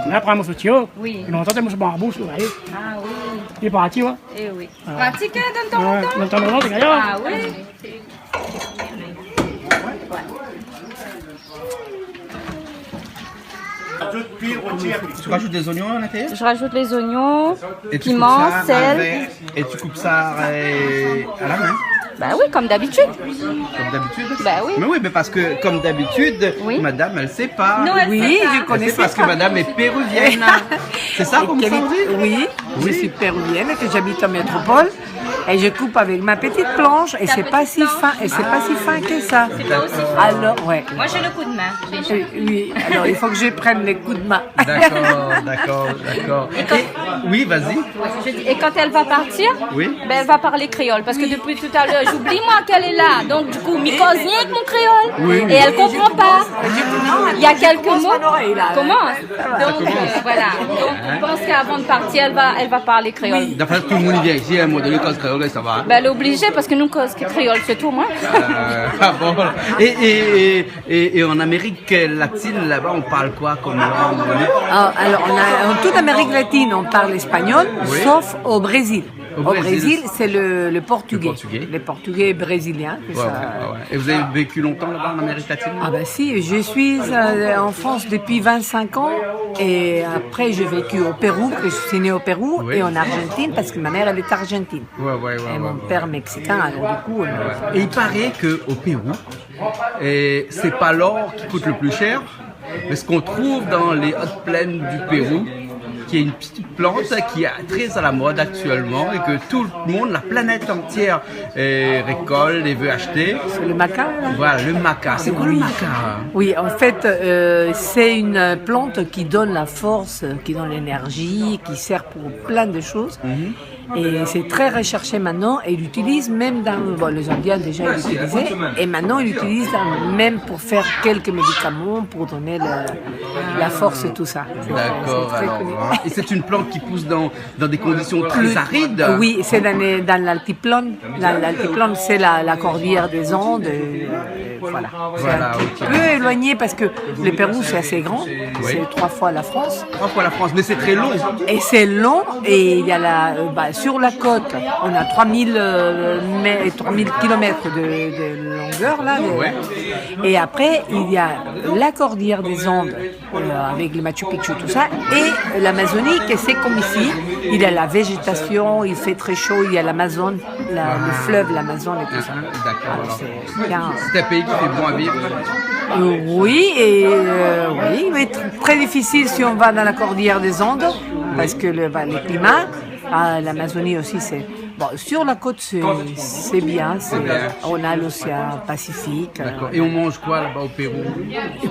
La, pran in morso tiyo. Oui. Lontan, té morso banbou, sa, oui. Ah oui. Lé parti, ouais. Eh oui. Pratik, hein, dan tan lontan. Ouais, dan tan lontan, sé gayar. Ah oui. Tu rajoutes des oignons à l'intérieur ? Je rajoute les oignons, piment, sel. Et tu coupes ça avec, et tu coupes ça, euh, à la main ? Bah oui, comme d'habitude. Comme d'habitude ? Bah oui. Mais oui, mais parce que, comme d'habitude, madame, elle sait pas. Non, elle sait pas. Oui, je connaissais pas. Elle sait parce que madame est péruvienne. C'est ça, comme ça on dit ? Oui, je suis péruvienne, que j'habite en métropole. Et je coupe avec ma petite planche, et c'est pas si fin, et c'est pas si fin que ça. C'est pas aussi fin. Alors, ouais. Moi, j'ai le coup de main, déjà. Euh, oui, alors il faut que je prenne les coups de main. D'accord, d'accord, d'accord. Et quand... Et, oui, vas-y. Je dis, et quand elle va partir, ben, elle va parler créole, parce que depuis tout à l'heure, j'oublie, moi, qu'elle est là. Donc, du coup, mi koz rienk mon créol. Oui, oui. Et elle comprend pas. Il y a quelques mots. Comment ? Donc, euh, voilà. Donc, je pense qu'avant de partir, elle va, elle va parler créole. D'après tout le monde, il vient ici, à un moment donné, quand c'est créole, ça va, hein ? Ben, elle est obligée, parce que nous, quand c'est créole, c'est tout, moi. Euh, ah bon ? Et, et, et, et, et en Amérique latine, là-bas, on parle quoi comme langue ? Ah, alors, on a, en toute Amérique latine, on parle L'espagnol, oui, sauf au Brésil. Au Brésil, c'est le, le portugais. Le portugais. Le portugais brésilien, c'est ça. Ouais, ouais, ouais. Et vous avez vécu longtemps là-bas, en Amérique latine ? Ah ben si, je suis, euh, en France depuis vingt-cinq ans et après j'ai vécu au Pérou, que je suis née au Pérou, oui, et en Argentine parce que ma mère, elle est argentine. Ouais, ouais, ouais, ouais, ouais. Et mon père mexicain, alors du coup, euh, ouais. Et il paraît que au Pérou, et c'est pas l'or qui coûte le plus cher, mais ce qu'on trouve dans les hautes plaines du Pérou, qui est une petite plante qui est très à la mode actuellement et que tout le monde, la planète entière, euh, récolte et veut acheter. C'est le maca, là ? Voilà, le maca. C'est quoi le maca ? Oui, en fait, euh, c'est une plante qui donne la force, qui donne l'énergie, qui sert pour plein de choses. Mhm. Et c'est très recherché maintenant et ils l'utilisent même dans, bon, les Indiens déjà l'utilisaient, et maintenant ils l'utilisent dans, même pour faire quelques médicaments, pour donner le, la force et tout ça. C'est, d'accord, c'est très connu. Alors, hein. Et c'est une plante qui pousse dans, dans des conditions très arides. Oui, c'est dans les, dans l'altiplano. La, l'altiplano, c'est la, la cordillère des Andes, euh, voilà. Voilà, ok. C'est un petit peu éloigné parce que le Pérou, c'est assez grand. Oui. C'est trois fois la France. Trois fois la France, mais c'est très long. Et c'est long, et il y a la, euh, bah, sur la côte, on a trois mille, euh, mè-, trois mille kilomètres de, de longueur, là, de, ouais, et après, il y a la cordillère des Andes, euh, avec le Machu Picchu, tout ça, et l'Amazonie, que c'est comme ici, il y a la végétation, il fait très chaud, il y a l'Amazone, la, le fleuve, l'Amazone et tout ça. Ah, d'accord, alors. Voilà, c'est bien. C'est un pays qui fait bon à vivre. Euh, oui, et, euh, oui, mais tr-, très difficile si on va dans la cordillère des Andes, parce que le, bah, le climat, ah, l'Amazonie aussi, c'est, bon, sur la côte, c'est, c'est bien, c'est, on a l'océan Pacifique. D'accord. Et on mange quoi là-bas au Pérou ?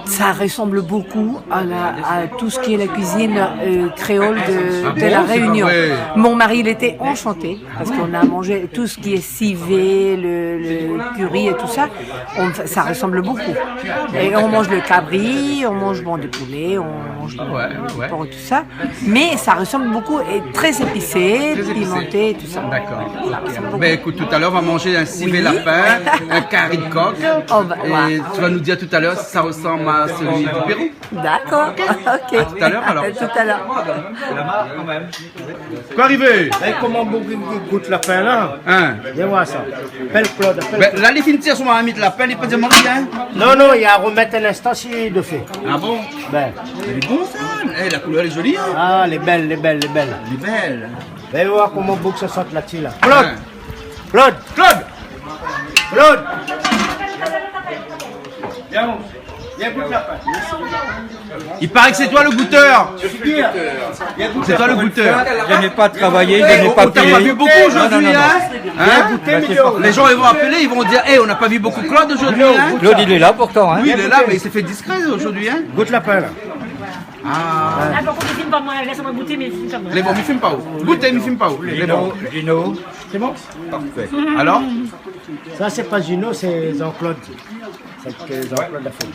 Ça ressemble beaucoup à la, à tout ce qui est la cuisine, euh, créole de, de la Réunion. Ah bon, c'est pas vrai ? Mon mari, il était enchanté parce qu'on a mangé tout ce qui est civet, le, le curry et tout ça. On, ça ressemble beaucoup. Et on mange le cabri, on mange, bon, du poulet, on mange du porc et tout ça. Ouais, ouais. Mais ça ressemble beaucoup, et très épicé, pimenté, tout ça. Très épicé. D'accord. Ça ressemble beaucoup. Ben, écoute, tout à l'heure, on va manger un civet lapin, un cari de coq. Oui. Oh, bah, et tu vas nous dire tout à l'heure si ça ressemble à celui du Pérou. D'accord. Ok. À tout à l'heure, alors. À tout à l'heure. Quoi arrivé ? Mé koman boug i gout lapin la ? Hein ? Vien voir sa. Apèl Claude, apèl Claude. Ben, la, li fine tir sou marmit lapin, li pé di amoin rien. Non, non, i armèt in instan si dofé. Ah bon ? Ben. Lé bon, sa. Eh, la koulèr lé zoli, hein ? Ah, lé bèl, lé bèl, lé bèl. Lé bèl. Vien voir koman boug sa sort la dsi la. Claude ! Hein. Claude ! Claude ! Claude ! Vien, mon. Vien gout lapin. Il paraît que c'est toi le goûteur. C'est toi le goûteur. Je n'ai pas travaillé, je n'ai pas payé. Eh, on, on t'a pas vu beaucoup aujourd'hui, hein ? Non, non, non, non. Hein ? Viens goûter, mais... Les gens, ils vont appeler, ils vont dire, eh, on n'a pas vu beaucoup Claude aujourd'hui, hein ? Claude, il est là pourtant, hein ? Oui, il est là, mais il s'est fait discret aujourd'hui, hein ? Gout lapin la. Ah. Ah, par contre, mi film pa moin, lès amoin gouté, mé mi film pa moin. Lé bon, mi film pa ou. Gout, mi film pa ou. Lé bon. Gino. C'est bon ? Parfait. Alors ? Sa sé pa Gino, sé Jean-Claude. Sé ke Jean-Claude la fé.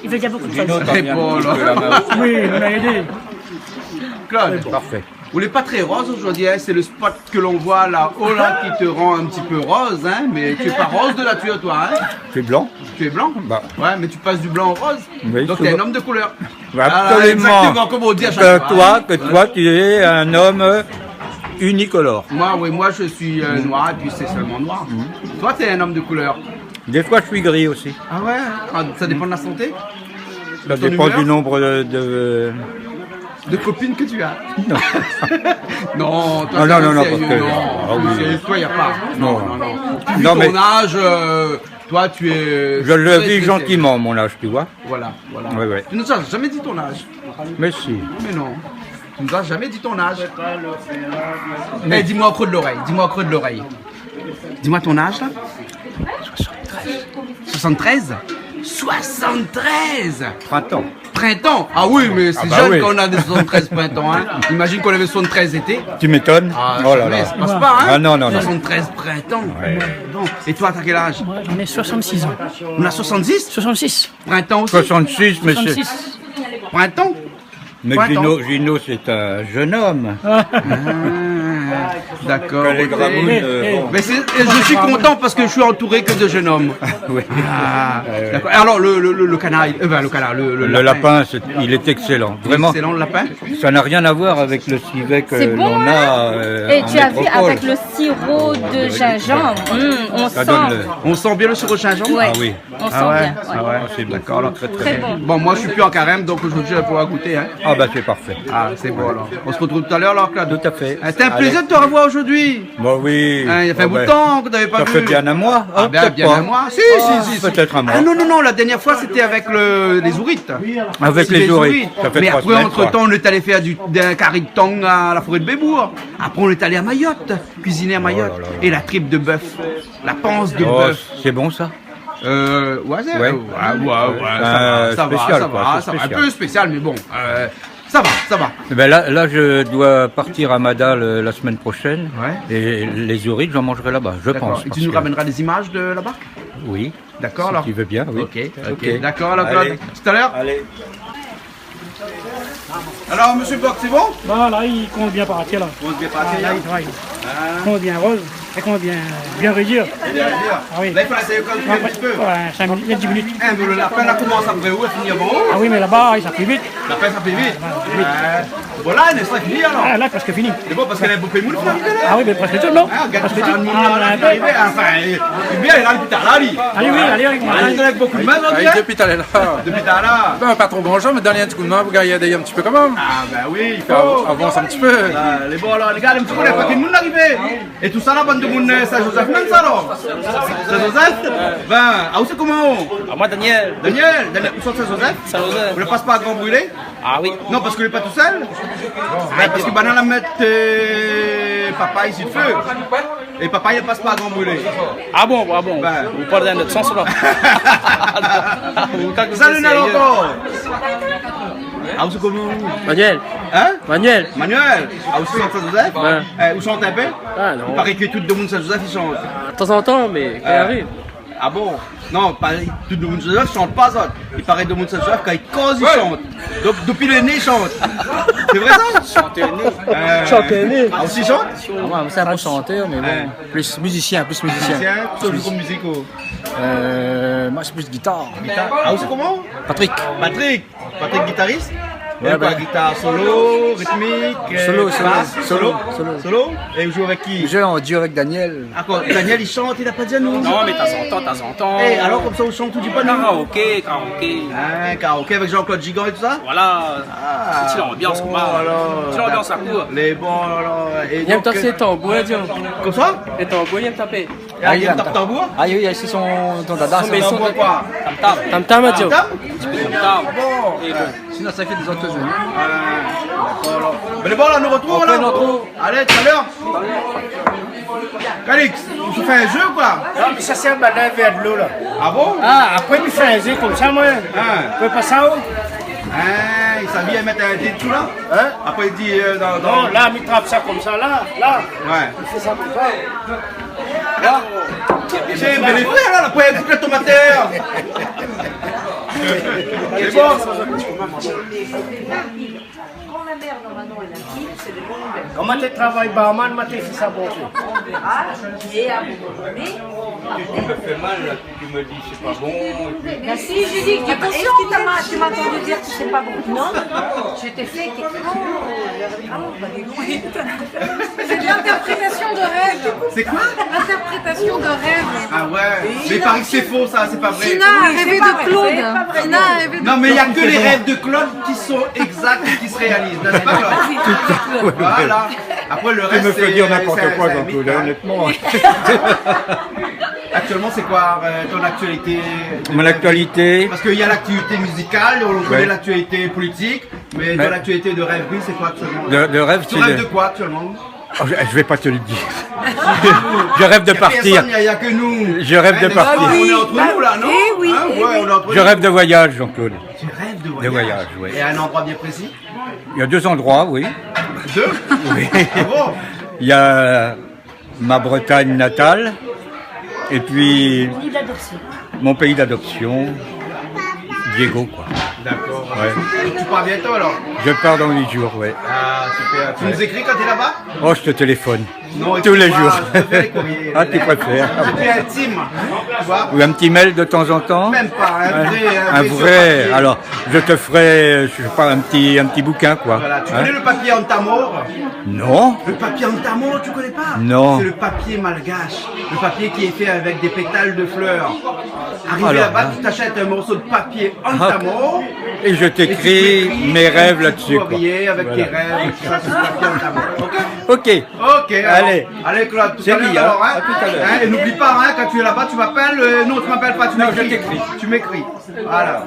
I vé dir bonpé de shoz. Gino, t'as bien goûté la main. Oui, il m'a aidé. Claude. Parfait. Vous n'êtes pas très rose aujourd'hui, hein, c'est le spot que l'on voit là-haut là qui te rend un petit peu rose, hein, mais tu es pas rose de nature, toi, hein ? Tu es blanc. Tu es blanc ? Bah. Ouais, mais tu passes du blanc au rose. Oui, souvent. Donc t'es un homme de couleur. Absolument. Voilà, exactement, comme on dit à chaque fois. Que toi, que toi, tu es un homme unicolore. Moi, oui, moi je suis, euh, noir et puis c'est seulement noir. Mhm. Toi, t'es un homme de couleur. Des fois, je suis gris aussi. Ah ouais ? Ah, ça dépend de la santé ? Ça dépend du nombre de, de... De copines que tu as. Non. Non, toi, non, non, non, sérieux, parce que, non. Ah oui. Sérieux, toi, y a pas. Non, non, non. Tu vis ton âge, euh, toi, tu es très, très sérieux. Je le vis gentiment, mon âge, tu vois. Voilà, voilà. Ouais, ouais. Tu nous as jamais dit ton âge. Mais si. Mais non. Tu nous as jamais dit ton âge. Mais... Eh, dis-moi au creux de l'oreille, dis-moi au creux de l'oreille. Dis-moi ton âge, là. Soixante-treize. Soixante-treize ? Soixante-treize ? Printemps. Printemps ? Ah oui, mais c'est jeune quand on a des soixante-treize printemps, hein. Ah bah oui. Imagine qu'on avait soixante-treize été. Tu m'étonnes. Ah, oh là là. Jamais, ça passe pas, hein. Ah non, non, non. Soixante-treize printemps. Ouais. Bon. Et toi, t'as quel âge ? Moi, j'en ai soixante-six ans. On a soixante-six ? Soixante-six. Printemps aussi ? Soixante-six, monsieur. Soixante-six. Printemps ? Mais printemps. Gino, Gino, c'est un jeune homme. Ah. Ah. D'accord, ok. Quand les gramounes, euh, bon. Mais c'est, et je suis content parce que je suis entouré que de jeunes hommes. Oui. Ah, d'accord. Alors, le, le, le, le canard, euh, enfin, le canard, le, le lapin. Le lapin, c'est, il est excellent. Vraiment. Excellent, le lapin. Ça n'a rien à voir avec le civet que l'on a, euh, en métropole. C'est bon, hein ? Et tu as vu, avec le sirop de gingembre, hum, on sent. Ça donne le... On sent bien le sirop de gingembre ? Ouais. Ah oui. On sent bien, ouais. Ah ouais, c'est bon. D'accord, alors. Très, très bon. Bon, moi, je suis plus en carême, donc aujourd'hui, je vais pouvoir goûter, hein. Ah bah, c'est parfait. Ah, c'est bon, alors. On se retrouve tout à l'heure, alors, Claude. Tout à fait. Allez. C'était un plaisir de te revoir aujourd'hui. Bah oui. Hein, il y a fait un bout de temps que t'avais pas vu. Ah ouais. Ça fait bien un mois. Ah, peut-être pas. Ah ben, bien un mois. Si, si, si, si. Ah, peut-être un mois. Ah non, non, non, la dernière fois, c'était avec le, les ourites. Avec les ourites. Ça fait trois semaines, quoi. Mais après, entre-temps, on est allé faire du, un carry de thon à la forêt de Belbourg. Après, on est allé à Mayotte, cuisiner à Mayotte. Oh là là là. Et la tripe de bœuf, la panse de bœuf. Oh, c'est bon, ça ? Euh, ouais, c'est, ouais, ouais, ouais, ça va, ça va, ça va. C'est spécial, quoi, c'est spécial. Un peu spécial, mais bon, euh, ça va, ça va. Eh ben là, là, je dois partir à Mada le, la semaine prochaine. Ouais. Et les ourites, j'en mangerai là-bas, je pense, parce que... D'accord. Et tu nous ramèneras des images de là-bas ? Oui. D'accord, alors. Si tu veux bien, oui. Ok, ok. Ok. D'accord, alors, Claude. Allez. Tout à l'heure. Allez. Alors, monsieur Bock, c'est bon ? Voilà, il commence bien à partir, là. Commence bien à partir, là ? Voilà, il travaille. Ah. Commence bien rose, et commence bien, bien réduire. Bien réduire. Ah oui. Là, il faut laisser quand même un petit peu. Après, ouais, cinq minutes, dix minutes. Hein, mais le lapin, là, commence après où, il finit avant où ? Ah oui, mais là-bas, ça fait vite. Lapin, ça fait vite. Ah, voilà, vite. Euh, voilà, n'est-ce pas, fini, alors ? Ah, là, presque fini. C'est bon, parce qu'elle a beaucoup de monde, finalement. Ah oui, mais presque tout, non ? Ah, regarde ça, presque tout. Ah, là, là, là. Enfin, eh, bien, il est là depuis tout à l'heure, lui. Allez, oui, allez, allez. Ah, il est avec beaucoup de monde, hein ? Depuis tout à l'heure, là. Depuis tout à l'heure. Ben, pas trop grand-chose, mais donne un petit coup de main, vous gagnez un petit peu quand même. Ah, ben oui, il faut. Avance un petit peu. Ah, les bons, alors, regarde un petit peu, il y a pas que nous, on arrive. Et tout ça, la bande de monde, euh, Saint-Joseph, même ça, alors. Saint-Joseph ? Ben, ah, ou sé koman ? Ah, moi, Daniel. Daniel, Daniel, ou sort Saint-Joseph ? Saint-Joseph. Ou la pas par Grand Brûlé ? Ah oui. Non, parce que lé pa tousèl. Ah, parce que banna la mèt, euh, papa isi de fé. É papa, li pas par Grand Brûlé. Ah bon, ah bon. Ben. Ou parl dan in ot sans, la. Salut, Nalonto. Ah, ou sé koman ? Manuel. Hein ? Manuel. Manuel. Ah, ou sort Saint-Joseph ? Ouais. Eh, ou shant in pé ? Ah, non. I paré ke tout demoun Saint-Joseph, i shant. Ah, de tan zan tan, mé kan i ariv. Ah bon ? Non, pa, tout demoun Saint-Joseph i shant pa, zot. I paré demoun Saint-Joseph, kan i koz, i shant. Donk, dopi lé né, i shant. Sé vré, sa ? Shant lé né. Euh, shant lé né. Ah, ou osi i shant ? Ah, moin, moin sé in bon shantèr, mé bon, plis mizisien, plis mizisien. Mizisien, ou zoué koman mizik, ou ? Euh, moin, sé plis gitar. Gitar. Ah, ou sé koman ? Patrick. Patrick. Patrick, gitarist ? Ouais, ben. Gitar solo, ritmik, euh, solo, solo, bas, solo, solo. Solo ? É ou zoué avèk ki ? Mi zoué an duo avèk Daniel. Ankor, Daniel, li shant, li la pa di anou. Non, mé de tan zan tan, de tan zan tan. Eh, alor, konmsa, ou shant, ou di pa non ? Karaoké, karaoké. Ah, karaoké avèk Jean-Claude Gigant é tout sa ? Voilà. Ah, ti lanbians, bon, koman. Alor, ti lanbians, dakor. Lé bon, alor. É donk, euh, tanbour, di. Konmsa ? Tanbour, li èm tapé. Ah, li èm tap tanbour ? Ah, oui, sé son, son dada, sa. Tanbour koi ? Tam-tam. Tam-tam, di. Tam-tam ? Tam-tam. É bon. Sinon, sa i fé dé zot zoué. Ah, dakor, alor. Mé bon, la, nou artrouv, la. Apré, nou artrouv. Alé, talèr. Calix, ou fé in zé ou koi ? Non, mé sa, sé in bann vèr dolo, la. Ah bon ? Ah, apré, mi fé in zé konmsa, moin. Ah. Ou fé pa sa, ou ? Ah, i sav bien mèt in dé dsou, la ? Hein ? Apré, li di, euh, dan, dan... Non, la, mi trap sa konmsa, la, la. Ouais. Mi fé sa konmsa. Tiens, mé lé vré, la, la poin gout la tomat. Lé bon. Kan ma té travay barman, ma té fé sa bonpé. Ah, mé a in moman doné, tu, tu me fais mal, là, tu me dis c'est pas bon, et puis... Mais si, Julie, t'es consciente, tu m'as entendu dire que c'est pas bon. Non, non, non, je t'ai fait que... Oh, oh, bah, dis donc. C'est de l'interprétation de rêve. C'est quoi ? Interprétation de rêve. Ah ouais. Oui, mais il paraît que c'est faux, ça, c'est pas vrai. Sina a rêvé de Claude. Sina a rêvé de Claude. Non, mais il y a que les rêves de Claude qui sont exacts et qui se réalisent. D'accord. Voilà. Après, le reste, c'est, c'est un mythe, hein. Tu me fais dire n'importe quoi, Jean-Claude, honnêtement. Actuellement, c'est quoi, euh, ton actualité ? Mon actualité ? Parce qu'il y a l'actualité musicale, on connaît l'actualité politique, mais ton actualité de rêve, oui, c'est quoi actuellement ? De, de rêve, c'est... Tu rêves de quoi actuellement ? Oh, je, je vais pas te le dire. Je rêve de partir. Il y a personne, il y a, il y a que nous. Je rêve de partir. Hein, n'est-ce pas ? On est entre nous, là, non ? Eh oui, eh oui. Hein ? Ouais, on est entre nous. Je rêve de voyage, Jean-Claude. Tu rêves de voyage ? De voyage, oui. Et un endroit bien précis ? Il y a deux endroits, oui. Deux ? Oui. Ah bon ? Il y a ma Bretagne natale et puis mon pays d'adoption, Diego, quoi. D'accord. Ouais. Et tu pars bientôt alors ? Je pars dans huit jours, ouais. Ah, super. Tu nous écris quand t'es là-bas ? Oh, je te téléphone. Non, tous les jours. Je te fais les courriers. Ah, tu préfères. C'était intime. Tu vois ? Ou un petit mail de temps en temps. Même pas, un vrai, un vrai sur papier. Alors, je te ferai, euh, je sais pas, un petit, un petit bouquin, quoi. Voilà. Tu connais le papier Antamor ? Non. Le papier Antamor, tu connais pas ? Non. C'est le papier malgache. Le papier qui est fait avec des pétales de fleurs. Arrivé là-bas, tu t'achètes un morceau de papier Antamor. Et je t'écris mes rêves là-dessus, quoi. Et tu peux écrire tout ce que tu as oublié avec tes rêves et tout ça sur le papier Antamor. Ok ? Ok. Ok, alors, allez, Claude, tout à l'heure, hein. À tout à l'heure. Hein, et n'oublie pas, hein, quand tu es là-bas, tu m'appelles, euh, non, tu m'appelles pas, tu m'écris. Non, je t'écris. Tu m'écris. Voilà.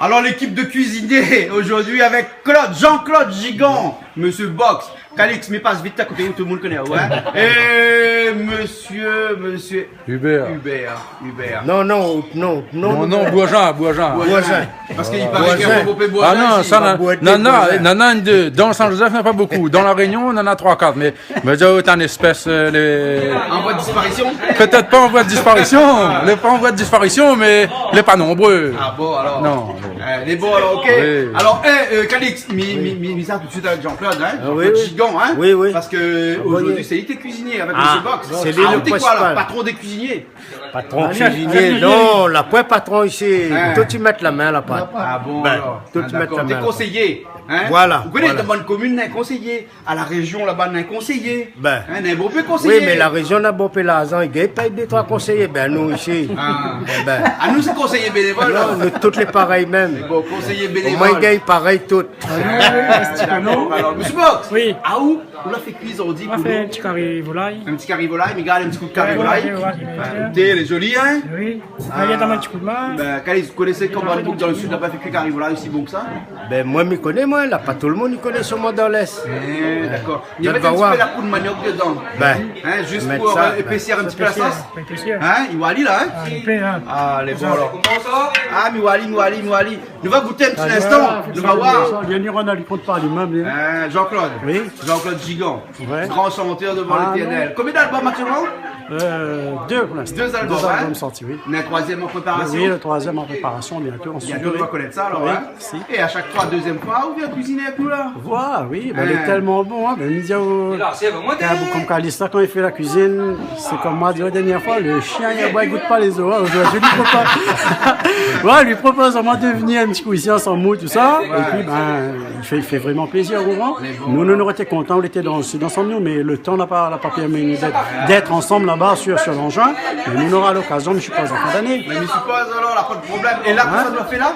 Alors, l'équipe de cuisiniers aujourd'hui avec Claude, Jean-Claude Gigant, Monsieur Box, Calix, mi pas vit akoté ou, tout le monde connaît, ouais. Et Monsieur, Monsieur Hubert. Hubert, Hubert. Non, non, non, non. Non, non, Bourgeois, Bourgeois. Bourgeois. Parce qu'il paraît qu'il y a beaucoup de Bourgeois ici. Ah non, ça, nana, nana, nana, dans Saint-Joseph, il n'y en a pas beaucoup. Dans La Réunion, on en a trois, quatre, mais, mais, euh, t'as une espèce, euh, les... En voie de disparition ? Peut-être pas en voie de disparition, les pas en voie de disparition, mais les pas nombreux. Ah bon, alors. Non. Euh, les bons, alors, ok. Oui. Alors, eh, euh, Calix, mi, mi, mi, mi sa tout de suite avec Jean-Claude, hein. Ah oui, Jean-Claude Gigant, hein. Oui, oui. Parce que aujourd'hui, c'est lui qui est cuisinier avec Monsieur Box. Ah, c'est lui le principal. Ah, ou t'es quoi, là, patron des cuisiniers ? Patron cuisinier, non, la poin patron isi. Hein. Tout i mèt la min la pat. Ah bon, alors. Tout i mèt la min la pat. T'es conseiller, hein ? Voilà, voilà. Ou koné, dan bann komin, néna in konsèy. À la région, laba, néna in konsèy. Hein, néna in bonpé konsèy. Oui, mé la région néna bonpé larzan, i gingn pèy dé troi konsèy. Bin, nou isi. Ah. Bin. Ah, nou, sé konsèy bénévol, la. Non, nou tout lé parèy mèm. Bon, konsèy bénévol. Omoin, i gingn parèy tout. Ah, oui, oui, oui. D'accord, alors, Monsieur Box, oui. Ah, ou, ou la fé kui zordi ? Ma fé in ti kari volay. In ti kari volay, mé gard in ti kou kari volay. Ouais, ouais, ouais, ouais. Té, lé zoli, hein ? Oui. Ah. Bin, Calix, ou koné koman, dan le sud, laba, i fé kui kari volay osi bon ke sa ? Bin, moin, mi koné, moin, la pa tout le moun i koné, sirman dan l'Est. Eh, d'accord. I mèt in ti pé la poud maniok dedan. Bin, hein, zis pou, euh, épaissir in ti pé la sos. Épaissir. Hein, i wali la, hein ? Ah, lé bon, alors. Ah, mi wali, mi wali, mi wali. Nou va gout in ti linstan. Nou va voir. Bien, i rana li kont par li mèm, li. Hein, Jean-Claude. Oui. Jean-Claude Gigant. Ouais. Grand chanteur devant l'Éternel. Ah, non. Combien d'albums actuellement ? Euh, deux pour l'instant. Deux albums, hein ? Deux albums sortis, oui. Néna in troizièm an préparasion ? Oui, le troisième en préparation, bientôt, en studio, oui. Bientôt, nou va konèt sa, alors, hein ? Oui, si. É a shak foi, dezièm foi, ou vien kuiziné avèk nou, la ? Voilà, oui, bin, lé tèlman bon, hein, bin, mi di aou, kom Calix, kan i fé la kuizine, sé kom moin la di la dernièr foi, le shien, li aboy, li gout pa lé zo, hein. Zordi, li gout pa. Ouais, li propoz amoin de vnir in ti kou isi, ansanm, tout sa, é pi, bin, i fé, i fé vréman plézir, ou konpran ? Mé bon, nou, nou noré été kontan, nou lété dan le sud ansanm, nou, mé le tan la pa, la pa pèrmi nou d'èt, d'èt ansanm laba sur, sur l'engin. Mé nou nora lokazion, mi sipoz, an fin d'ané. Mé mi sipoz, alor, la pa de problèm. É la, kosa nou la fé la ?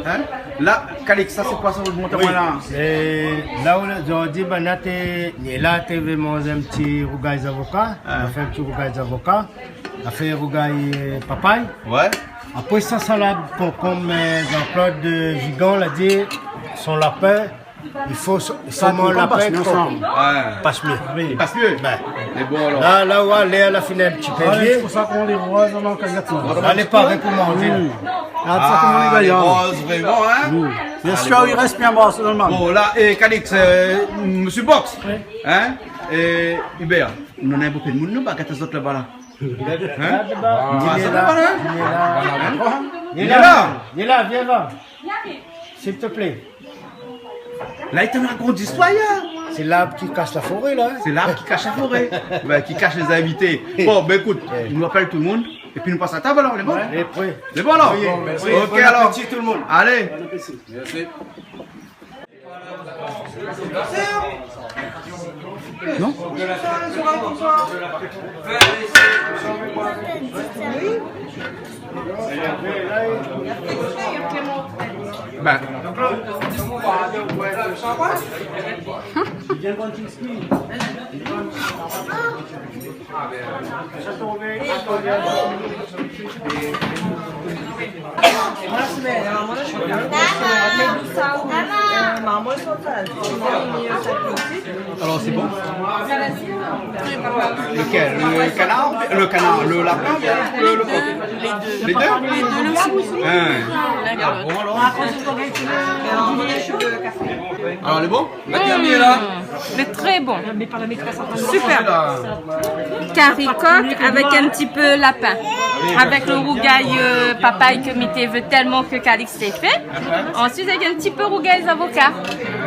Hein ? La, Calix, sa, sé koi sa, ou mont amoin la ? Oui. É la, ou la, zordi, banna té, é la, té vé manz in ti rougay zavoka. Ah. Nou la fé in ti rougay zavoka. Nou la fé rougay, euh, papay. Ouais. Apré sa, salad konkonm, euh, Jean-Claude, euh, Gigant la di, son lapin, i fo so-, soman lapin, konkonm. Ouais. Pas myé. I pas myé. Bin. Mé bon, alor. La, la, ouais, lèr la fine in ti pé vyé. Ouais, sé pou sa k'nou lé roz, nou, kan i gèt sa. Alé, paré pou manzé, la. Mm. Ah, sa, koman lé gayar. Ah, lé roz, vréman, hein ? Mm. Bien sir, i rès bien, bon, sé normal. Bon, la, é Calix, euh, Monsieur Box, hein ? É Hubert, nou néna in bonpé de moun, nou, ba, kat azot laba, la. Hein ? Ah, sa va, la ? Li lé la, li lé la. Li lé la, vien la. S'il te plaît. La, i té rakonté in zistoir, hein. Sé l'arb ki kash la foré, la, hein. Sé l'arb ki kash la foré. Bin, ki kash lé zinvité. Bon, bin, ékout, nou apèl tout le moun, épi nou pas a tab, alor, lé bon ? Ouais. Lé pré. Lé bon, alor ? Oui, mèrsi. Ok, alor. Bon apéti, tout le monde. Alé. Bon apéti. Mèrsi. Non ? Bin. Alors, c'est bon ? Lequel ? Le canard, le canard, le lapin, le, le coq ? Les deux. Les deux ? Les deux, le... Ah bon, alors ? Alors, il est bon ? Mèt bien, bien là. Mm, il est très bon. Super. Là. Kari kok avèk in ti pé lapin. Avèk lo rougay, euh, papay ke mi té vé tèlman ke Calix té fé. Ensuite, avèk in ti pé rougay zavoka.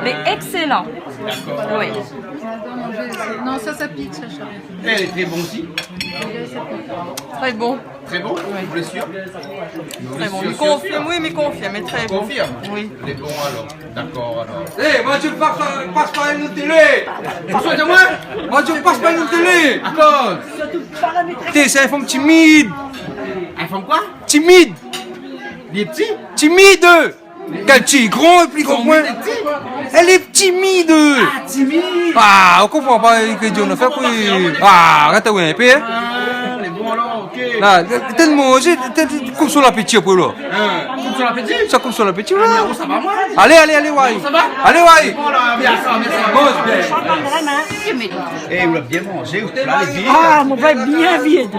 Lé excellent. D'accord. Oui. Non, ça, ça pique, ça, chérie. Eh, il est très bon aussi. Très bon. Très bon, vous êtes sûr ? Très bon. Mi konfirm, oui, mi konfirm, lé tré bon. Confirme ? Oui. Lé bon alors. D'accord alors. Eh, moin, mi pas, pas pa in télé. Ou soi de moin ? Moin, mi pas pa in télé. Akoz ? Té, sé in fanm timid. In fanm koi ? Timid. Li lé pti ? Timid. Kèl ti, gran, pli gran ke moin. Son timid. Lé timid. Ah, timid. Ah, ou konpran pa ke di, ou na fé koi. Ah, arèt, oui, in pé, hein. Ah, lé bon alors, ok. La, té manzé, té, té koup son lapéti apré, la. Hein, koup son lapéti ? Sa koup son lapéti, la. Ah, non, sa va, moin. Alé, alé, alé, ouais. Non, sa va ? Alé, ouais. Bon, la, bien sa, bien sa. Bon, c'est bien. Eh, ou la bien manzé, ou la bien. Ah, mon plat bien vid.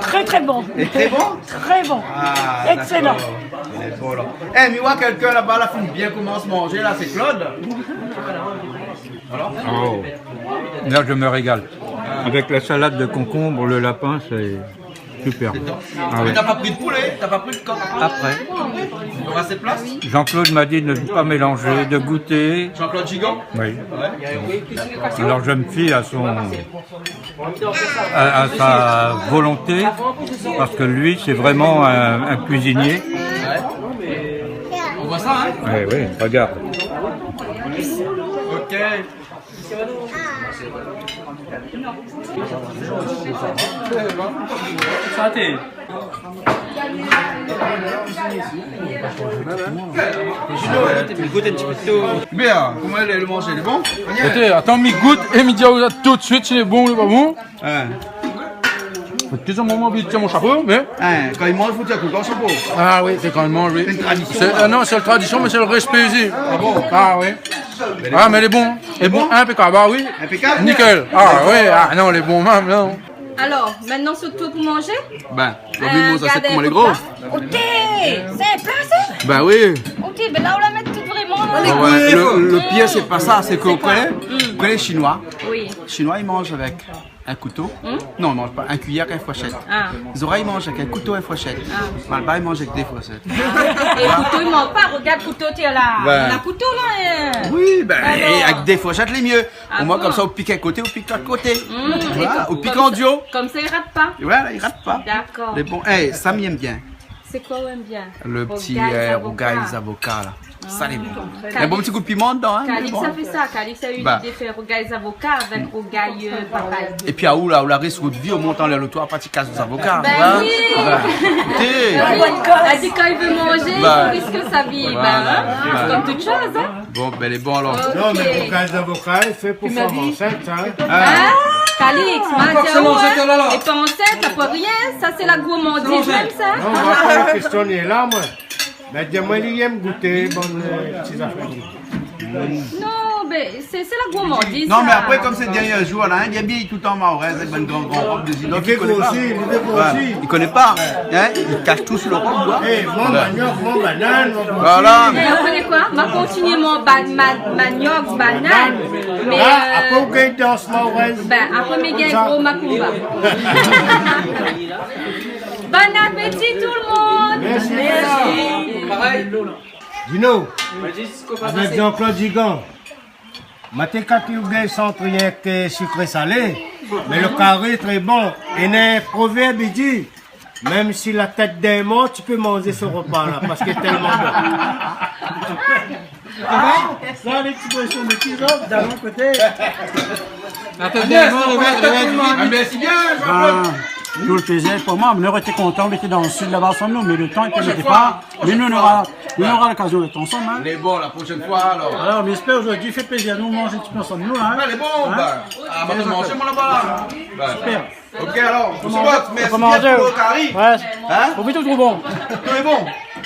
Très, très bon. Et très bon ? Très bon. Ah, excellent. D'accord. Lé bon, la. Eh, mi voi kèlkin laba la fine bien komans manzé la, sé Claude. Alors ? Oh. Là, je me régale. Avec la salade de concombre, le lapin, c'est super. Ah ouais. T'as pas pris de poulet, t'as pas pris de coq ? Après. Il y aura cette place ? Jean-Claude m'a dit de ne pas mélanger, de goûter. Jean-Claude Gigon ? Oui. Ouais. Alors, je me fie à son à, à sa volonté, parce que lui, c'est vraiment un, un cuisinier. Ouais. On voit ça, hein ? Eh oui, regarde. Ok. Santé. Gout in ti pé tout. Bien, koman lé, lo manzé, lé bon ? Ékout, atann, mi gout é mi di aou tout suit si lé bon ou lé pa bon. Hein. Fo toultan moin, moin, mi tir mon shapo, mé... Hein, kan i manz, fo tir toultan son shapo. Ah oui, sé kan mèm, oui. Sé in tradision, hein. Sé, euh, non, sé la tradision, mé sé lo rèspé isi. Ah bon ? Ah oui. Ah, mé lé bon. Lé bon, inpékab, ah oui. Inpékab ? Nickel. Ah oui, ah non, lé bon mèm, non. Alors, maintenant, c'est au tour pour manger ? Ben, euh, regardez, koman lé gro. Ok, c'est un plat, ça ? Ben oui. Ok, ben là, on la met tout vraiment. Ah ouais, le, le pire, c'est pas ça, c'est que, vous connaissez, vous connaissez les Chinois ? Oui. Chinois, ils mangent avec un couteau. Hmm ? Non, ils mangent pas. Un cuillère et une fourchette. Ah. Zorèy i manz avèk in kouto é in fourshèt. Ah. Malbar i manz avèk dé fourshèt. É kouto, i manz pa. Regard kouto, tiens la. Ouais. Na kouto la, hein. Oui, ben, avèk dé fourshèt lé myé. Ah bon ? Omoin konmsa, ou pik in koté, ou pik lot koté. Hmm. Voilà, ou pik an dio. Konmsa i rat pa. Voilà, i rat pa. D'accord. Mé bon, eh, sa mi èm bien. Sé koi ou èm bien ? Le ti, euh, rougay zavoka la. Sa lé bon. Ah. In bon ti kou d'piman dedan, hein, mé bon. Calix la fé sa. Calix la u lidé fé rougay zavoka avèk rougay, euh, papay. Épi aou la, ou la rès out vi, ou mont anlèr lo toi, parti kas zavoka. Ben oui. Ben, ékout. La di kan i vé manzé, i risk sa vi. Voilà, hein. Sé konm tout shoz, hein. Bon, ben, lé bon alor. Ok. Non, mé rougay zavoka, i fé pou fanm ansint, hein. Ah, Calix, ma di aou, hein. Lé pa ansint, sa pé rien. Sa sé la gourmandiz mèm, sa. Non, moin, pa la késtion lé la, moin. Mé di amoin, li èm gouté bann, euh, ti zafèr. Non, mé sé, sé la gourmandiz, sa. Non, mé apré, konm sé dernié zour la, hein, li abiy toultan maorèz avèk bann gran, gran rob de zidor, li koné pa. Li vé grosi, li vé grosi. Ouais, li koné pa, hein, li kash tout si lo rob, koi. Eh, mon maniok, mon banane, mon... Voilà. Mé ou koné koi ? Ma kontinié mon ba-, ma-, maniok, banane, mé, euh, apré, ou gingn dans maorèz. Ben, apré, mi gingn gro makoumba. Bon appétit tout le monde. Merci. Merci. Dino, avèk Jean-Claude Gigan, ma té kati ou gingn sant rienk sikré salé, mé lo kari tré bon. É néna in provèrb i di, mèm si la tèt d'in mor, ti pé manzé son ropa la, parské tèlman bon. Ah, sa, lé ti bouson de ti zot, d'in koté. La tèt d'in mor, ah, mé sé bien, Jean-Claude. Ben, tout lo plézir pou moin, nou noré été kontan, nou lété dan lo sid laba ansanm, nou, mé lo tan i pèrmèt pa. Mé nou nora, nou nora lokazion d'èt ansanm, hein. Lé bon, la proshèn foi, alor. Alor, mi èspèr zordi, fé plézir, nou manz in ti pé ansanm, nou, hein. Ah, lé bon, ben, avan de manzé, moin laba. Super. Ok, alor, mèrsi bien pou lo kari. Ouais. Hein ? Ou trouv tout bon ? Tout lé bon ?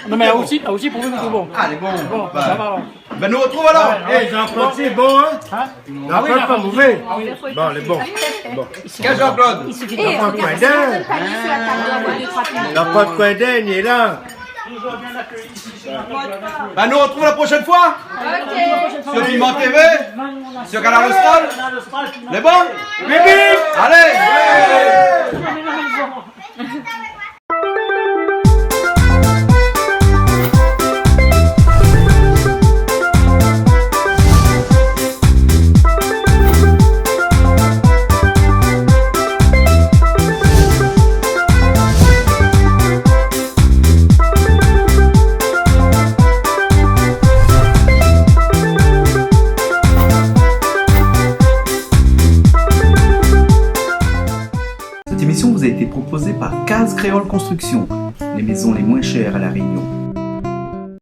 Non, mé osi, osi, ou trouv tout bon. Ah, lé bon. Bon, ben, sa va, alor. Ben, nou artrouv alor. Ouais, ouais. Eh, Jean-Claude, lé bon, hein ? Hein ? Jean-Claude, pa mové. Ah oui, la fé. Bon, lé bon. Bon. Kèl Jean-Claude ? Jean-Claude Coindin. Jean-Claude Coindin, li lé la. Bah, nous on retrouve la prochaine fois sur Piment T V, sur Kanal Austral. Lé bon ? Bip, bip. Allez. Cette émission vous a été proposée par Case Créole Construction, les maisons les moins chères à La Réunion.